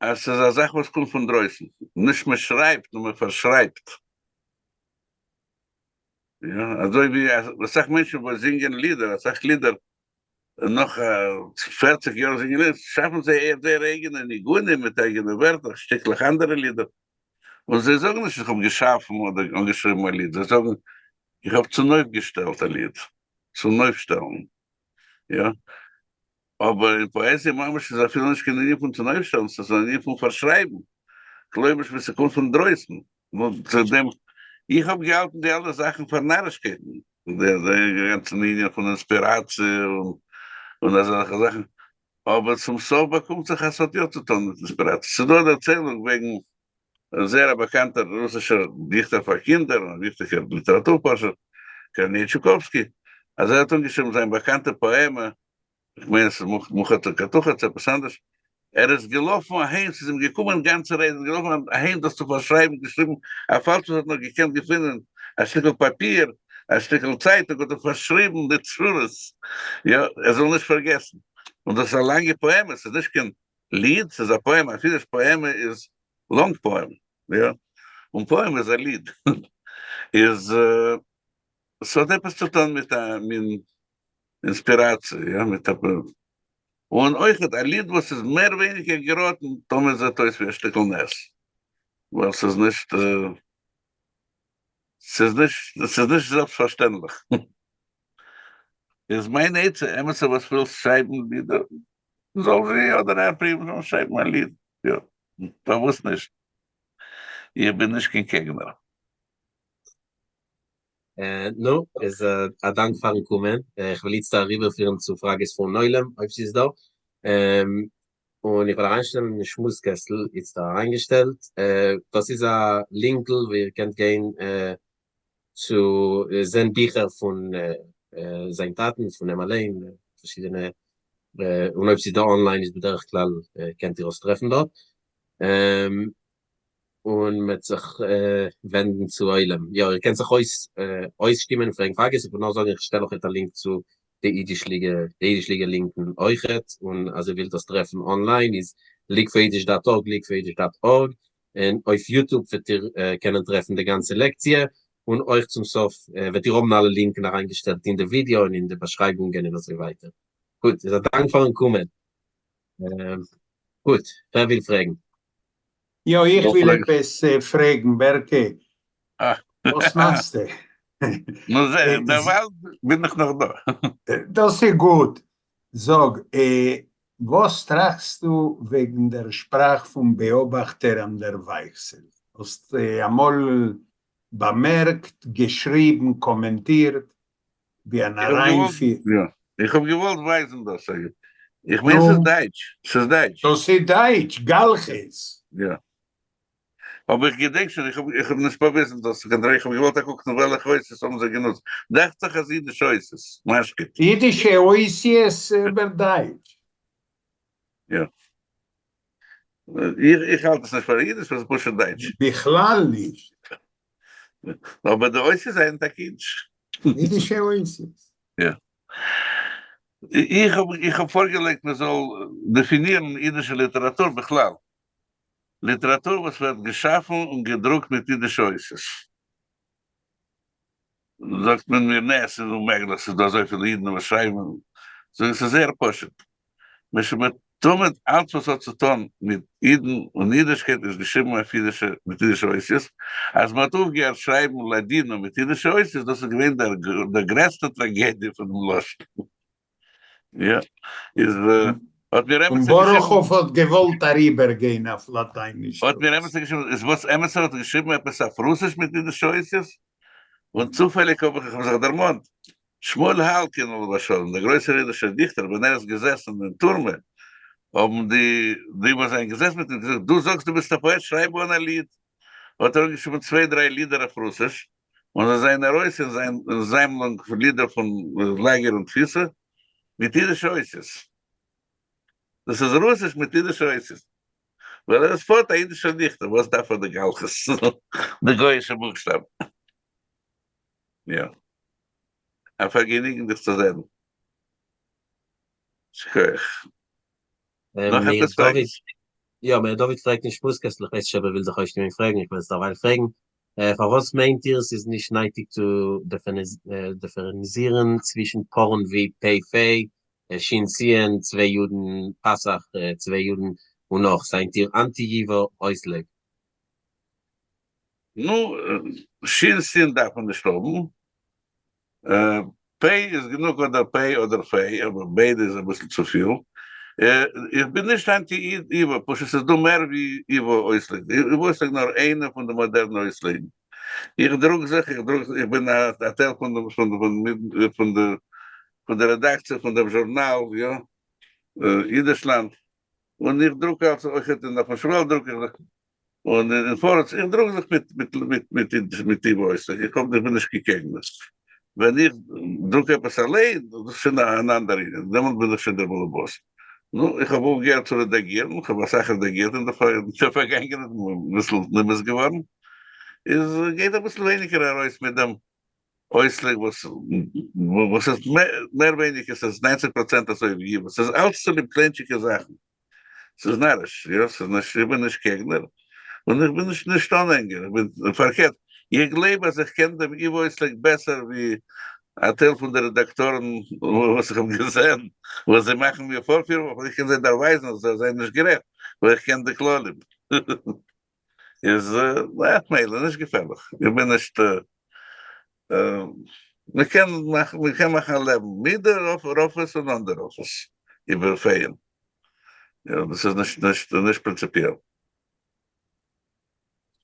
אז ס'איז א זאך וואס קומט פון דרויסן, נישט מען שרייבט נאר מען פארשרייבט. יא, אזוי ווי אסאך מענטשן וואס זינגען לידער, אסאך לידער נאך פערציג יאר זינגען לידער, שאפן זיי זייערע אייגענע ניגונים מיט אייגענע ווערטער, שטיקלעך אנדערע לידער, און זיי זאגן נישט איך האב געשאפן אדער אנגעשריבן א ליד, זיי זאגן איך האב צונויפגעשטעלט א ליד, צונויפשטעלן, יא, אבער אין פאעזיע ממש איז אפילו נישט קיין ענין פון צונויפשטעלן, ס'איז אן ענין פון פארשרייבן, כלומר'שט ווי ס'קומט פון דרויסן, נו, צו דעם, איך האב געהאלטן די אלע זאכן פאר נארישקייטן, די גאנצן ענין פון אינספיראציע און אזעלכע זאכן, אבער צום סוף באקומט זיך אז ס'האט יא צו טון מיט אינספיראציע. ס'איז דא א דערציילונג וועגן זייער א באקאנטער רוסישער דיכטער פאר קינדער און א וויכטיגער ליטעראטור פארשער, קארניי טשוקאווסקי, אז ער האט אנגעשריבן זיין באקאנטע פאעמע איך מיין עס איז מוכת לקטוכת צו עפעס אנדערש, ער איז געלאפן אהיים, ס'איז אים געקומען גאנצע רייד, ער איז געלאפן אהיים דאס צו פארשרייבן, געשריבן אויף אלץ וואס ער האט נאר געקענט געפינען, א שטיקל פאפיר, א שטיקל צייטונג האט ער פארשריבן די שורות, יא, ער זאל נישט פארגעסן, און דאס איז א לאנגע פאעמע, ס'איז נישט קיין ליד, ס'איז א פאעמע, א פירוש פאעמע איז long poem, יא, און poem איז א ליד, איז ס'האט עפעס צו טון מיט א מין אינספיראציע, יא, מיט א פ. און אויכעט א ליד וואס איז מער ווייניגער געראטן, תמיד זעט אויס ווי א שטיקל נס, ווייל ס'איז נישט, ס'איז נישט, ס'איז נישט זעלבסטפארשטענדליך. איז מיין עצה, עמיצער וואס וויל שרייבן לידער, זאל זי אדער ער פריוון שרייבן א ליד, יא, פארוואס נישט? איך בין נישט קיין קעגנער. נו, איז א דאנק פארן קומען. איך וועל איצט אריבערפירן צו פראגעס פון עולם, אויב ס'איז דא. און איך וועל אריינשטעלן אין שמועס קעסטל, איצט אריינגעשטעלט. דאס איז א לינקל וואו איר קענט גיין צו זען ביכער פון זיין טאטן, פון אים אליין, פארשידענע, און אויב ס'איז דא online איז בדרך כלל קענט איר עס טרעפן דארט. און מ'וועט זיך ווענדן צו עולם. יא, איר קענט זיך אויס אויסשטימען און פרעגן פראגעס, איך וויל נאר זאגן איך שטעל אויכעט א לינק צו די אידיש ליגע, די אידיש ליגע לינקן אויכעט, און אז איר ווילט דאס טרעפן online איז League for Yiddish dot org, League for Yiddish dot org, און אויף YouTube וועט איר קענען טרעפן די גאנצע לעקציע, און אויך צום סוף וועט איר האבן אלע לינקן אריינגעשטעלט אין די ווידעא און אין די באשרייבונגען און אזוי ווייטער. גוט, איז א דאנק פארן קומען. גוט, ווער וויל פרעגן? יא, איך וויל עפעס פרעגן, בערקע, וואס מאכסטו? נו זע, דערווייל בין איך נאך דא. דאס איז גוט. זאג, וואס טראכסטו וועגן דער שפראך פון בעאבאכטער אן דער ווייכסל? האסט אמאל באמערקט, געשריבן, קאמענטירט? ווי אן אריינפיר. יא, איך האב געוואלט ווייזן דאס. איך מיין ס'איז דייטש. ס'איז דייטש. דאס איז דייטש, גלחות. יא. אבער איך געדענק שוין, איך האב איך האב נישט באוויזן דאס צו קאנטראלירן, איך האב געוואלט אקוקן וועלכע אותיות האבן זיי גענוצט. דאכט זיך אז אידישע אותיות, משקה. אידישע אותיות אבער דייטש. יא. איך האלט עס נישט פאר אידיש, ס'איז פשוט דייטש. בכלל נישט. אבער די אותיות זענען טאקע אידיש. אידישע אותיות. יא. איך האב איך האב פארגעלייגט מען זאל דעפינירן אידישע ליטעראטור בכלל. ליטעראטור וואס ווערט געשאפן און געדרוקט מיט אידישע אותיות. זאגט מען מיר נע ס'איז אוממעגליך ס'איז דא אזויפיל אידן וואס שרייבן, זאג איך ס'איז זייער פשוט, משום תמיד אלץ וואס האט צו טון מיט אידן און אידישקייט איז געשריבן אויף אידישע מיט אידישע אותיות, אז מ'האט אויפגעהערט שרייבן לאדינא מיט אידישע אותיות דאס איז געווען דער גרעסטע טראגעדיע פונעם לשון. יא, איז האט מיר און עמיצער געשריבן. באראכאוו האט געוואלט אריבער גיין אויף לאטייניש. האט מיר עמיצער געשריבן, איז וואס עמיצער האט געשריבן עפעס אויף רוסיש מיט אידישע אותיות? און צופעליג האב איך זיך דערמאנט, שמואל האלקין עליו השלום, דער גרויסער אידישער דיכטער, ווען ער איז געזעסן אין טורמע, האבן די די וואס זענען געזעסן מיט אים געזאגט, דו זאגסט דו ביסט א פאעט, שרייב אן א ליד. האט ער אנגעשריבן צוויי דריי לידער אויף רוסיש, און זיי זענען ארויס אין זיין זאמלונג פון לידער פון לאגער און תפיסה, מיט אידישע אותיות. דאס איז רוסיש מיט אידישע אותיות. ווייל ער איז פארט א אידישער דיכטער, וואס דארף ער די גלחות, די גויאישע בוכשטאבן. יא. א פארגעניגן דיך צו זען. שכוח. נאך מאיר עפעס דוד, פראגן? יא, מאיר דוד פרעגט אין שמועס-קעסטל, איך ווייס נישט אויב ער וויל זיך אויסשטימען פרעגן, איך וועל עס דערווייל פרעגן, פארוואס מיינט איר ס'איז נישט נייטיג צו דיפערענצירן צווישן פארן ווי פ' פ', ש' סיען, צוויי יודן פסח, צוויי יודן און נאך, זענט איר אנטי ייווא אויסלייג? נו, ש' סיען דארף מען נישט האבן, פ' איז גענוג אדער פ' אדער פ', אבער ביידע איז אביסל צופיל. איך בין נישט אנטי ייווא, פשוט ס'איז דא מער ווי ייווא אויסלייג. ייווא אויסלייג נאר איינע פון די מאדערנע אויסלייגן. איך דרוק זיך, איך דרוק זיך, איך בין א טייל פון די פון די פון די רעדאקציע פון דעם זשורנאל, יא, אידישלאנד, און איך דרוק אלץ אויכעט און אויפן שוועל דרוק איך זיך. און אין פארענטש, איך דרוק זיך מיט מיט מיט מיט מיט די וואויס, איך האב איך בין נישט געקעגן עס. ווען איך דרוק עפעס אליין, דאס איז שוין אן אנדער ענין, דעמאלט בין איך שוין דער באלעבאס. נו, איך האב אויפגעהערט צו רעדאגירן, איך האב אסאך רעדאגירט אין די פארגאנגענהייט, אביסל נמאס געווארן, איז גייט אביסל ווייניגער ארויס מיט דעם אויסלייג וואס וואס איז מער ווייניגער, ס'איז ניינציג פראצענט אזוי ווי, ס'איז אלץ צוליב קליינטשיגע זאכן. ס'איז נאריש, יא, ס'איז נישט, איך בין נישט קעגנער, און איך בין נישט נישט אנהענגער, איך בין פארקערט, איך גלייב אז איך קען דעם ייווא אויסלייג בעסער ווי א טייל פון די רעדאקטארן וואס איך האב געזען, וואס זיי מאכן מיר פארפירונג, אבער איך קען זיי דערווייזן אז זיי זענען נישט גערעכט, ווייל איך קען די כללים. איז, נאיה, מילא, נישט געפערליך, איך בין נישט, מ'קען מאכן, מ'קען מאכן א לעבן מיט די רופות און אן די רופות, איבער פייען. יא, דאס איז נישט נישט נישט פרינציפיעל.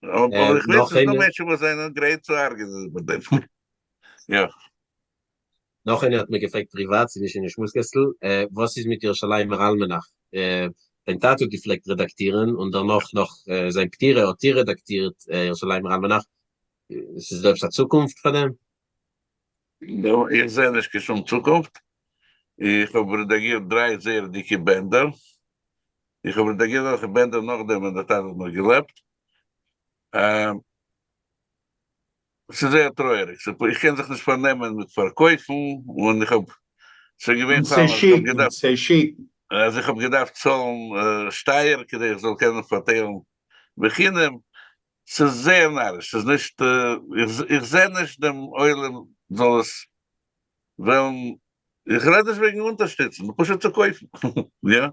אבער איך ווייס ס'איז דא מענטשן וואס זענען גרייט צו הרג'ענען איבער דעם. יא. נאך איינער האט מיר געפרעגט פריוואט, ס'איז נישט אין די שמועס קעסטל, וואס איז מיט ירושלימ'ער אלמאנאך? דיין טאטע האט געפלעגט רעדאקטירן, און דערנאך נאך זיין פטירה האט איר רעדאקטירט ירושלימ'ער אלמאנאך, ס'איז דא עפעס א צוקונפט פאר דעם? איך זע נישט קיין שום צוקונפט, איך האב רעדאגירט דריי זייער דיקע בענדער, איך האב רעדאגירט אזעלכע בענדער נאכדעם ווען דער טאטע האט נאך געלעבט, ס'איז זייער טרויעריג, איך קען זיך נישט פארנעמען מיט פארקויפן, און איך האב, ס'איז געווען און פאלן אז איך האב צעשיקן, געדארפט, צעשיקן. אז איך האב געדארפט צאלן שטייער כדי איך זאל קענען פארטיילן בחינם, ס'איז זייער נאריש, ס'איז נישט, איך זע נישט דעם עולם זאל עס וועלן, איך רעד נישט וועגן אונטערשטיצן, פשוט צו קויפן, יא,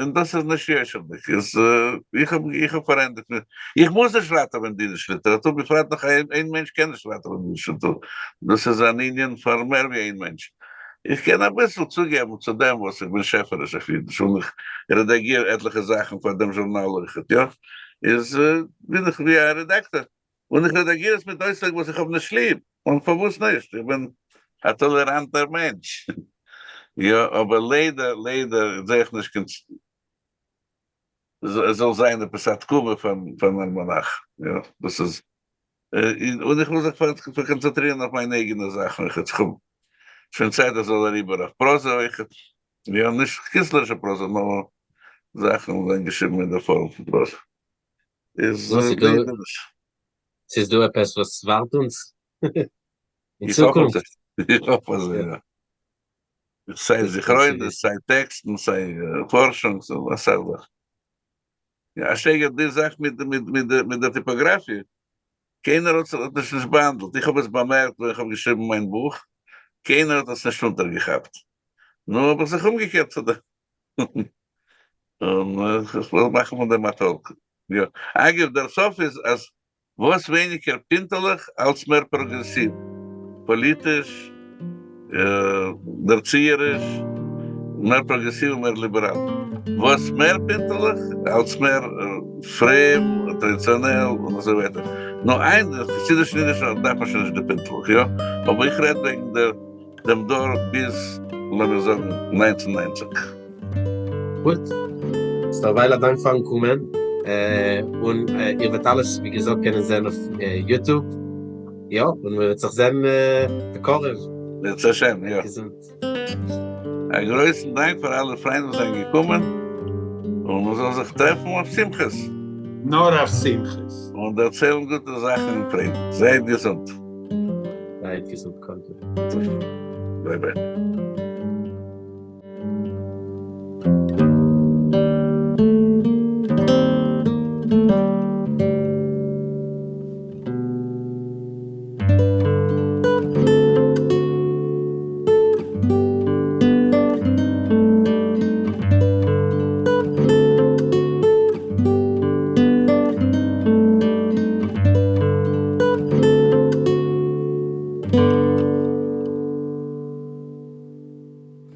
און דאס איז נישט יושר'דיג, איז איך האב איך האב פארענדיגט מיט, איך מוז נישט ראטעווען די אידישע ליטעראטור, בפרט נאך איין מענטש קען נישט ראטעווען די אידישע ליטעראטור, דאס איז אן ענין פאר מער ווי איין מענטש. איך קען אביסל צוגעבן צו דעם וואס איך בין שעפעריש אויף אידיש און איך רעדאגיר עטליכע זאכן פאר דעם זשורנאל אויכעט, יא, איז בין איך ווי א רעדאקטאר און איך רעדאגיר עס מיט אויסלייג וואס איך האב נישט ליב, און פארוואס נישט, איך בין א טאלעראנטער מענטש, יא, אבער ליידער ליידער זע איך נישט קיין עס זאל זיין עפעס א תקומה פארן אלמאנאך, יא, דאס איז און איך וויל זיך פארקאנצענטרירן אויף מיינע אייגענע זאכן אויכעט, איך האב שוין צייט איך זאל אריבער אויף פראזע אויכעט, יא, נישט קינסטלערישע פראזע, נאר זאכן וואס זענען געשריבן אין דער פארעם פון פראזע. איז ליידער נישט. ס'איז דא עפעס וואס ווארט אונז אין איך האף צוקונפט? אזוי, איך האף אזוי, יא. סיי זכרונות, סיי טעקסטן, סיי פארשונג, אסאך זאכן. א שטייגער די זאך מיט מיט די טיפאגראפיע, קיינער האט עס נישט באהאנדלט, איך האב עס באמערקט ווען איך האב געשריבן מיין בוך, קיינער האט עס נישט אונטערגעכאפט, נו האב איך זיך אומגעקערט צו דעם, און איך וויל מאכן פון דעם א talk. יא, אגב דער סוף איז אז וואס ווייניגער פינטעלעך אלס מער פראגרעסיוו, פאליטיש, דערציעריש, מער פראגרעסיוו און מער ליבעראל. וואס מער פינטעלעך אלס מער פרום, טראדיציאנעל און אזוי ווייטער. נו אין חסידישן אידיש דארף מען שוין נישט די פינטעלעך, יא? אבער איך רעד וועגן דעם דור ביז לאמיר זאגן 1990. גוט. איז דערווייל א דאנק פארן קומען, און איר וועט אלעס ווי געזאגט קענען זען אויף YouTube, יא, און מען וועט זיך זען בקרוב. בעזרת השם, יא. געזונט. א גרויסן דאנק פאר אלע פריינט וואס זענען געקומען, און מען זאל זיך טרעפן אויף שמחות. נאר אויף שמחות. און דערציילן גוטע זאכן און פריידן. זייט געזונט. זייט געזונט קאנטע. ביי ביי.